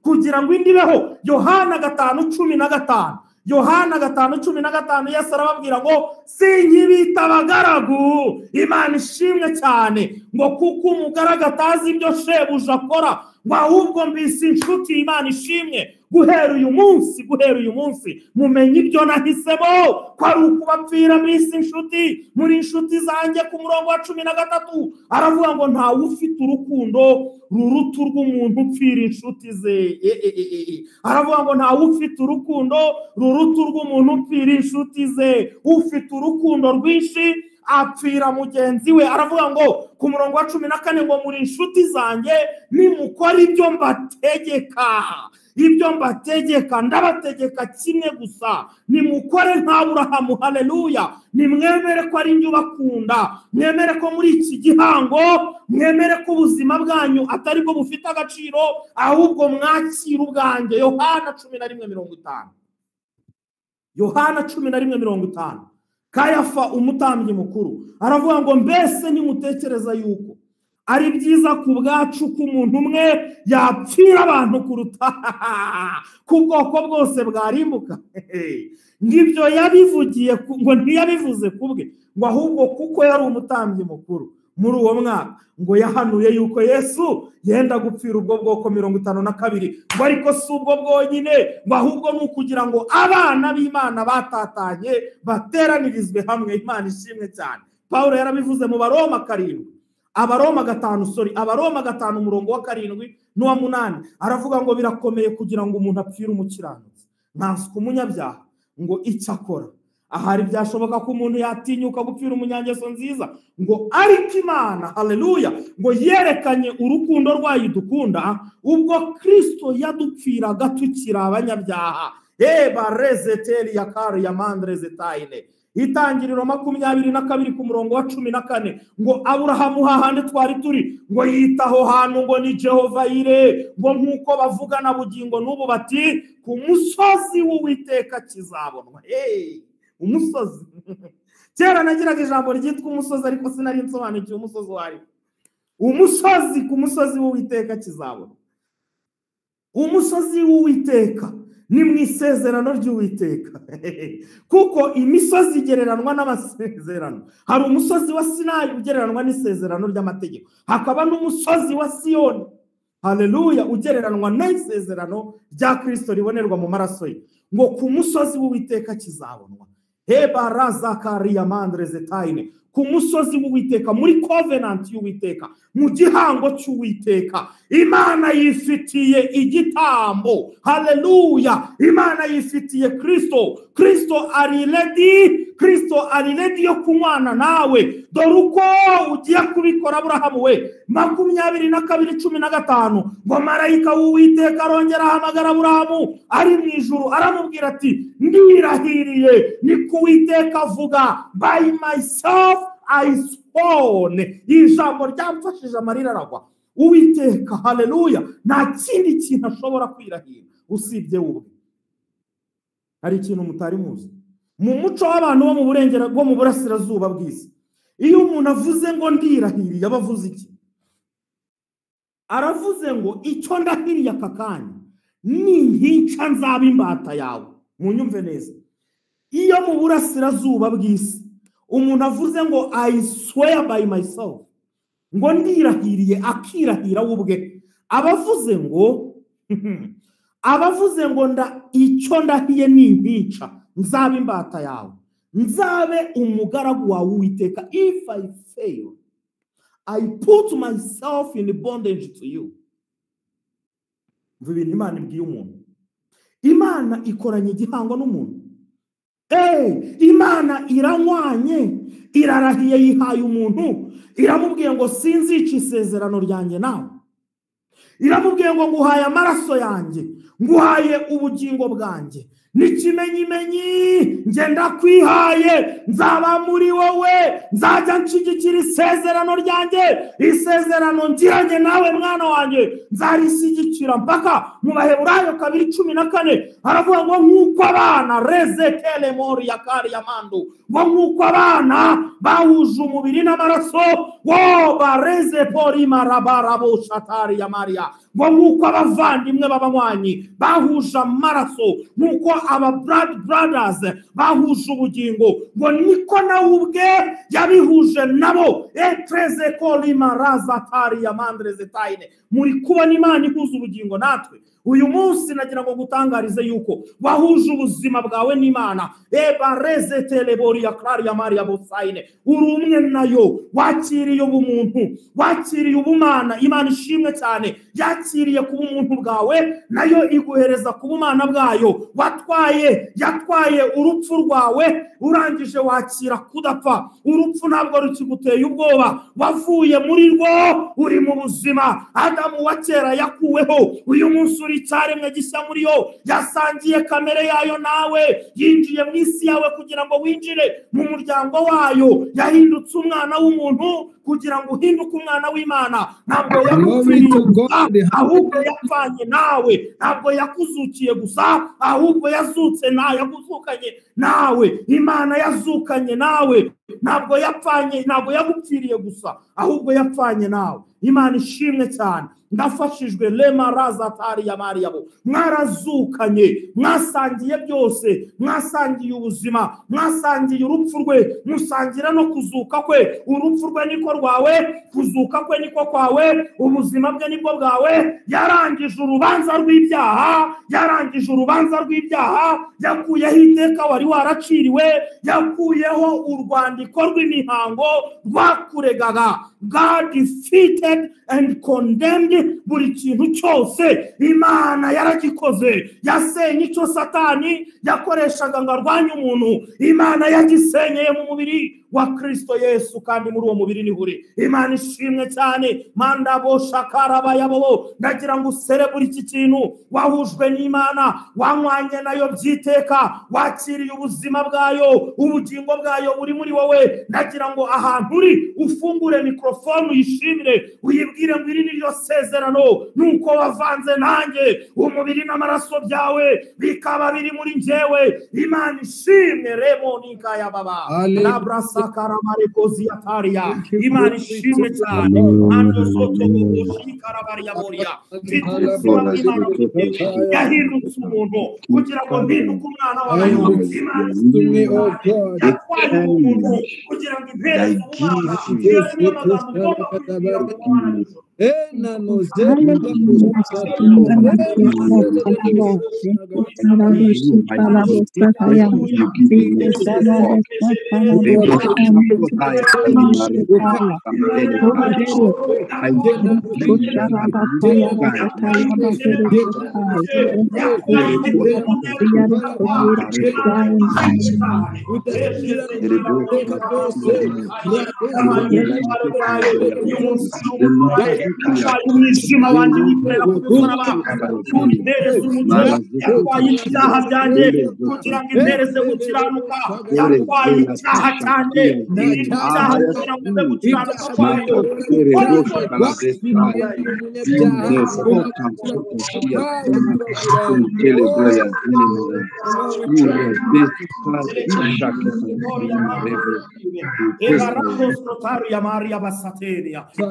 kugira ngo indi ibeho. Yohana 5:15, Yohana 5:15, Yesu arababwira ngo sinkibita abagaragu. Imana ishimwe cyane. Ngo kuko umugaragu atazi ibyo shebuja akora, ngo ahubwo mbise inshuti. Imana ishimwe. Guhera uyu munsi, guhera uyu munsi mumenye ibyo nahisemo ko ari ukubapfira. Mbise inshuti, muri inshuti zanjye. Ku murongo wa 13 aravuga ngo ntawe ufite urukundo ruruta urw'umuntu upfira inshuti ze. Aravuga ngo ntawe ufite urukundo ruruta urw'umuntu upfira inshuti ze. Ufite urukundo rwinshi apfira mugenzi we. Aravuga ngo ku murongo wa 14 ngo muri inshuti zanjye nimukora ibyo mbategeka. Ibyo mbategeka, ndabategeka kimwe gusa, nimukore nka Aburahamu. Haleluya. Nimwemere ko ari njye ubakunda, mwemere ko muri iki gihango, mwemere ko ubuzima bwanyu atari bwo bufite agaciro, ahubwo mwakira ubwanjye. Yohana 11:50, Yohana 11:50. Kayafa umutambyi mukuru aravuga ngo mbese nimutekereza yuko ari byiza ku bwacu ko umuntu umwe yapfira abantu kuruta ku bwoko bwose bwarimbuka? Ngibyo yabivugiye, ngo ntiyabivuze kubwe, ngo ahubwo kuko yari umutambyi mukuru muri uwo mwaka, ngo yahanuye yuko Yesu yenda gupfira ubwo bwoko 52, ngo ariko si ubwo bwonyine, ngo ahubwo ni ukugira ngo abana b'Imana batatanye bateranirizwe hamwe. Imana ishimwe cyane. Paulo yarabivuze mu Baroma 7, Abaroma 5, sorry, Abaroma 5 umurongo wa 7 n'uwa 8, aravuga ngo birakomeye kugira ngo umuntu apfire umukiranutsi, nkanswe umunyabyaha, ngo icyo akora. Ahari byashoboka ko umuntu yatinyuka gupfira umunyangeso nziza, ngo ariko Imana, haleluya, ngo yerekanye urukundo rwayo idukunda ubwo Kristo yadupfiraga tukiri abanyabyaha. Eba rezeteri ya kari ya mandrezetaine. Itangiriro 22 ku murongo wa 14, ngo Aburahamu hahandi twari turi, ngo yitaho hantu ngo ni Jehova Yire, ngo nkuko bavuga na bugingo n'ubu bati ku musozi w'Uwiteka kizabonwa. Umusozi. Kera nagiraga ijambo ryitwa umusozi, ariko sinari nsobanukiwe umusozi wari. Umusozi, ku musozi w'Uwiteka kizabonwa. Umusozi w'Uwiteka ni mu isezerano ry'Uwiteka. Kuko imisozi igereranwa n'amasezerano. Hari umusozi wa Sinayi ugereranwa n'isezerano ry'amategeko, hakaba n'umusozi wa Siyoni, haleluya, ugereranwa n'isezerano rya Kristo ribonerwa mu maraso ye. Ngo ku musozi w'Uwiteka kizabonwa. Heba razakaria mandrezetaine. Ku musozi w'Uwiteka, muri covenant y'Uwiteka, mu gihango cy'Uwiteka, Imana yifitiye igitambo. Haleluya. Imana yifitiye Kristo. Kristo ari ready, Kristo ari ready yo kunywana nawe. Dore uko ugiye kubikora Aburahamu we. 22:15, ngo marayika w'Uwiteka arongera ahamagara Aburahamu ari mu ijuru, aramubwira ati ndirahiriye ni ku Uwiteka avuga, by myself I sworn. Ijambo ryamfashije amarira aragwa. Uwiteka, haleluya, nta kindi kintu ashobora kwirahira usibye ubwe. Hari ikintu mutari muzi mu muco w'abantu bo mu burengera bwo mu burasirazuba bw'isi. Iyo umuntu avuze ngo ndirahiriye, aba avuze iki? Aravuze ngo icyo ndahiriye aka kanya nintica nzaba imbata yawe. Munyumve neza, iyo mu burasirazuba bw'isi umuntu avuze ngo I swear by myself, ngo ndirahiriye, akirahira we ubwe, aba avuze ngo nda icyo ndahiye nintica nzaba imbata yawe, nzabe umugaragu wawe Uwiteka. If I fail, I put myself in bondage to you. Umva ibintu Imana ibwiye umuntu. Imana ikoranye igihango n'umuntu. Imana iranywanye, irarahiye, yihaye umuntu, iramubwiye ngo sinzica isezerano ryanjye nawe. Iramubwiye ngo nguhaye amaraso yanjye, nguhaye ubugingo bwanjye, n'ikimenyimenyi njye ndakwihaye, nzaba muri wowe, nzajya nshyigikira isezerano ryanjye, isezerano ngiranye nawe mwana wanjye nzarishyigikira mpaka. Mu Baheburayo 2:14 haravuga ngo nk'uko abana rezekele mori ya kari ya mandu, ngo nk'uko abana bahuje umubiri n'amaraso, wo bareze porima rabarabo shatari ya Mariya, ngo nk'uko abavandimwe b'abanywanyi bahuje amaraso, nk'uko aba blood brothers bahuje ubugingo, ngo niko nawe ubwe yabihuje nabo. Etreze kolima razatari ya mandreze tayine. Muri kubona Imana ihuza ubugingo natwe uyu munsi? Nagira ngo gutangarize yuko wahuje ubuzima bwawe n'Imana. Ebareze telebori ya klari ya Maria bosayine. Uri umwe nayo, wakiriye ubumuntu, wakiriye ubumana. Imana ishimwe cyane, yakiriye kuba umuntu bwawe, nayo iguhereza kuba umana bwayo. Watwaye, yatwaye urupfu rwawe, urangije wakira kudapfa. Urupfu ntabwo rukiguteye ubwoba, wavuye muri rwo, uri mu buzima. Adamu wa kera yakuweho, uyu munsi uri icyaremwe gishya muri yo. Yasangiye kamere yayo nawe, yinjiye mu isi yawe kugira ngo winjire mu muryango wayo. Yahindutse umwana w'umuntu kugira ngo uhinduke umwana w'Imana. Ntabwo yagupfiriye gusa, ahubwo yapfanye nawe. Ntabwo yakuzukiye gusa, ahubwo yazutse nawe, yaguzukanye nawe. Imana yazukanye nawe. Ntabwo yapfanye, ntabwo yagupfiriye gusa, ahubwo yapfanye nawe. Imana ishimwe cyane, ndafashijwe. Lema razatari ya Mariyabo. Mwarazukanye, mwasangiye byose, mwasangiye ubuzima, mwasangiye urupfu rwe, musangira no kuzuka kwe. Urupfu rwe niko rwawe, kuzuka kwe niko kwawe, ubuzima bwe nibwo bwawe. Yarangije urubanza rw'ibyaha, yarangije urubanza rw'ibyaha, yakuyeho iteka wari waraciriwe, yakuyeho urwandiko rw'imihango rwakuregaga. God defeated and condemned buri kintu cyose. Imana yaragikoze, yasenye icyo Satani yakoreshaga ngo arwanye umuntu. Imana yagisenyeye mu mubiri wa Kristo Yesu, kandi muri uwo mubiri niho uri. Imana ishimwe cyane. Mandabo shakarabayabobo. Ndagira ngo userebure iki kintu: wahujwe n'Imana, wanywanye nayo byiteka, wakiriye ubuzima bwayo, ubugingo bwayo buri muri wowe. Ndagira ngo ahantu uri ufungure mikorofone, uyishimire, uyibwire ngo iri ni ryo sezerano, nuko wavanze nanjye umubiri n'amaraso byawe bikaba biri muri njyewe. Imana ishimwe. Remo nikaya baba labrasakaramarikoziatariya. Imana ishimwe cyane. Ando soto boshikarabaria boria. Mfite ubuzima bw'Imana muri njyewe. Yahindutse umuntu kugira ngo mpinduke umwana wayo. Imana ishimwe cyane, yatwaye umuntu kugira ngo impereze ubumana. Iyo niyo magambo ugomba kwibwira ngo umwana nijoro. Yatwaye umwijima wanjye wikorera ku musaraba kumpereza umucyo. Yatwaye ibyaha byanjye kugira ngo impereze gukiranuka. Yatwaye icyaha cyanjye, ibyaha kugira ngo mbe gukiranuka kwayo.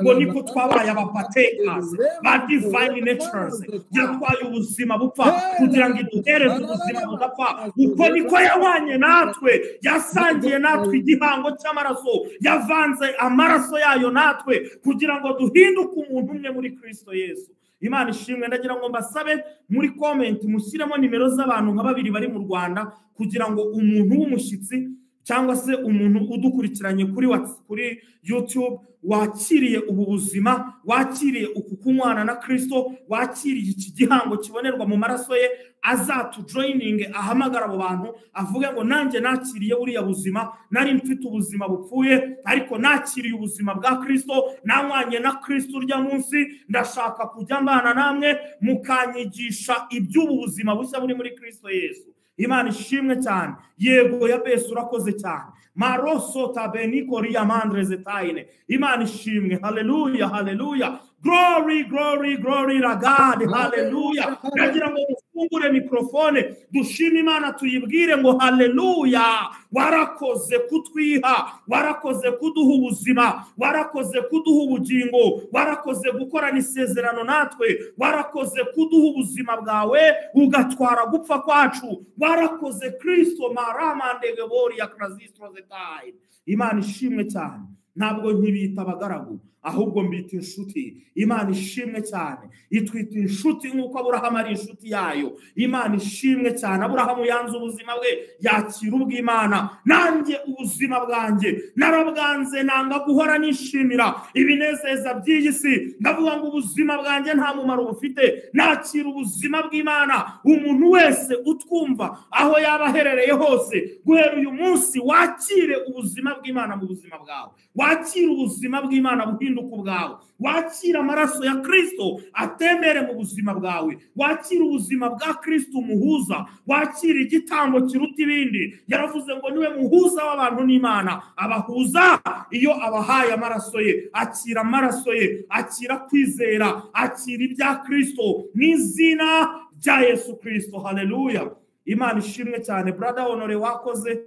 Ngo niko twabaye abapatekasi ba divine natures. Yatwaye ubuzima bupfa kugira ngo iduhereze ubuzima budapfa. Uko niko yabanye natwe, yasangiye natwe igihango cy'amaraso, yavanze amaraso yayo natwe kugira ngo duhinduke umuntu umwe muri Kristo Yesu. Imana ishimwe. Ndagira ngo mbasabe muri comment mushyiremo nimero z'abantu nka babiri bari mu Rwanda, kugira ngo umuntu w'umushyitsi cyangwa se umuntu udukurikiranye kuri YouTube wakiriye ubu buzima, wakiriye uku kunywana na Kristo, wakiriye iki gihango kibonerwa mu maraso ye, azatujoininge, ahamagara abo bantu avuge ngo nanjye nakiriye buriya buzima, nari mfite ubuzima bupfuye ariko nakiriye ubuzima bwa Kristo, nanywanye na Kristo urya munsi, ndashaka kujya mbana namwe mukanyigisha iby'ubu buzima bushya buri muri Kristo Yesu. Imana ishimwe cyane. Yego ya Yesu, urakoze cyane. Maroso tabeniko riamandre zetaine. Imana ishimwe. Haleluya, haleluya. Glory, glory, glory to God. Haleluya. Ndagira ngo mufungure mikrofone dushime Imana, tuyibwire ngo haleluya. Warakoze kutwiha, warakoze kuduha ubuzima, warakoze kuduha ubugingo, warakoze gukorana isezerano natwe, warakoze kuduha ubuzima bwawe ugatwara gupfa kwacu, warakoze Kristo maramandegebori ya krazistro zetaine. Imana ishimwe cyane. Ntabwo nkibita abagaragu, ahubwo mbita inshuti. Imana ishimwe cyane. Itwita inshuti nk'uko Aburahamu ari inshuti yayo. Imana ishimwe cyane. Aburahamu yanze ubuzima bwe, yakira ubw'Imana. Nanjye ubuzima bwanjye narabwanze, nanga guhora nishimira ibinezeza by'iyi si. Ndavuga ngo ubuzima bwanjye nta mumaro bufite, nakira ubuzima bw'Imana. Umuntu wese utwumva aho yaba aherereye hose, guhera uyu munsi wakire ubuzima bw'Imana mu buzima bwawe, wakire ubuzima bw'Imana buhinduka ubwawe, wakire amaraso ya Kristo atemere mu buzima bwawe, wakire ubuzima bwa Kristo umuhuza, wakire igitambo kiruta ibindi. Yaravuze ngo niwe muhuza w'abantu n'Imana, abahuza iyo abahaye amaraso ye. Akira amaraso ye, akira kwizera, akira ibya Kristo mu izina rya Yesu Kristo. Haleluya. Imana ishimwe cyane. Brother Honore, wakoze.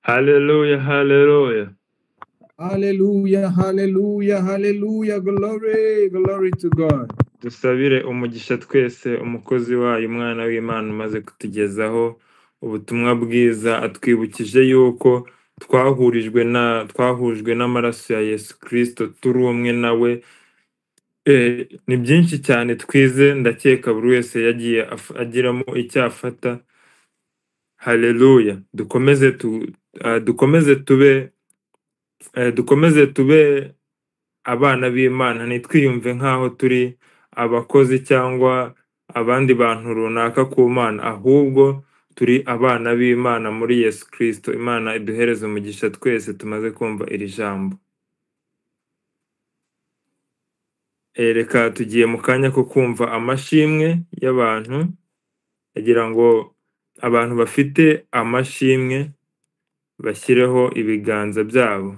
Hallelujah, hallelujah. Hallelujah, hallelujah, hallelujah. Glory, glory to God. Dusabire umugisha twese umukozi wayo, umwana w'Imana umaze kutugezaho ubutumwa bwiza, atwibukije yuko twahujwe n'amaraso ya Yesu Kristo, turi umwe nawe. Ni byinshi cyane twize, ndakeka buri wese yagiye agiramo icyo afata. Haleluya. Dukomeze tube dukomeze tube abana b'Imana, ntitwiyumve nk'aho turi abakozi cyangwa abandi bantu runaka ku Mana, ahubwo turi abana b'Imana muri Yesu Kristo. Imana iduhereze umugisha twese tumaze kumva iri jambo. Reka tugiye mu kanya ko kumva amashimwe y'abantu, kugira ngo abantu bafite amashimwe bashyireho ibiganza byabo.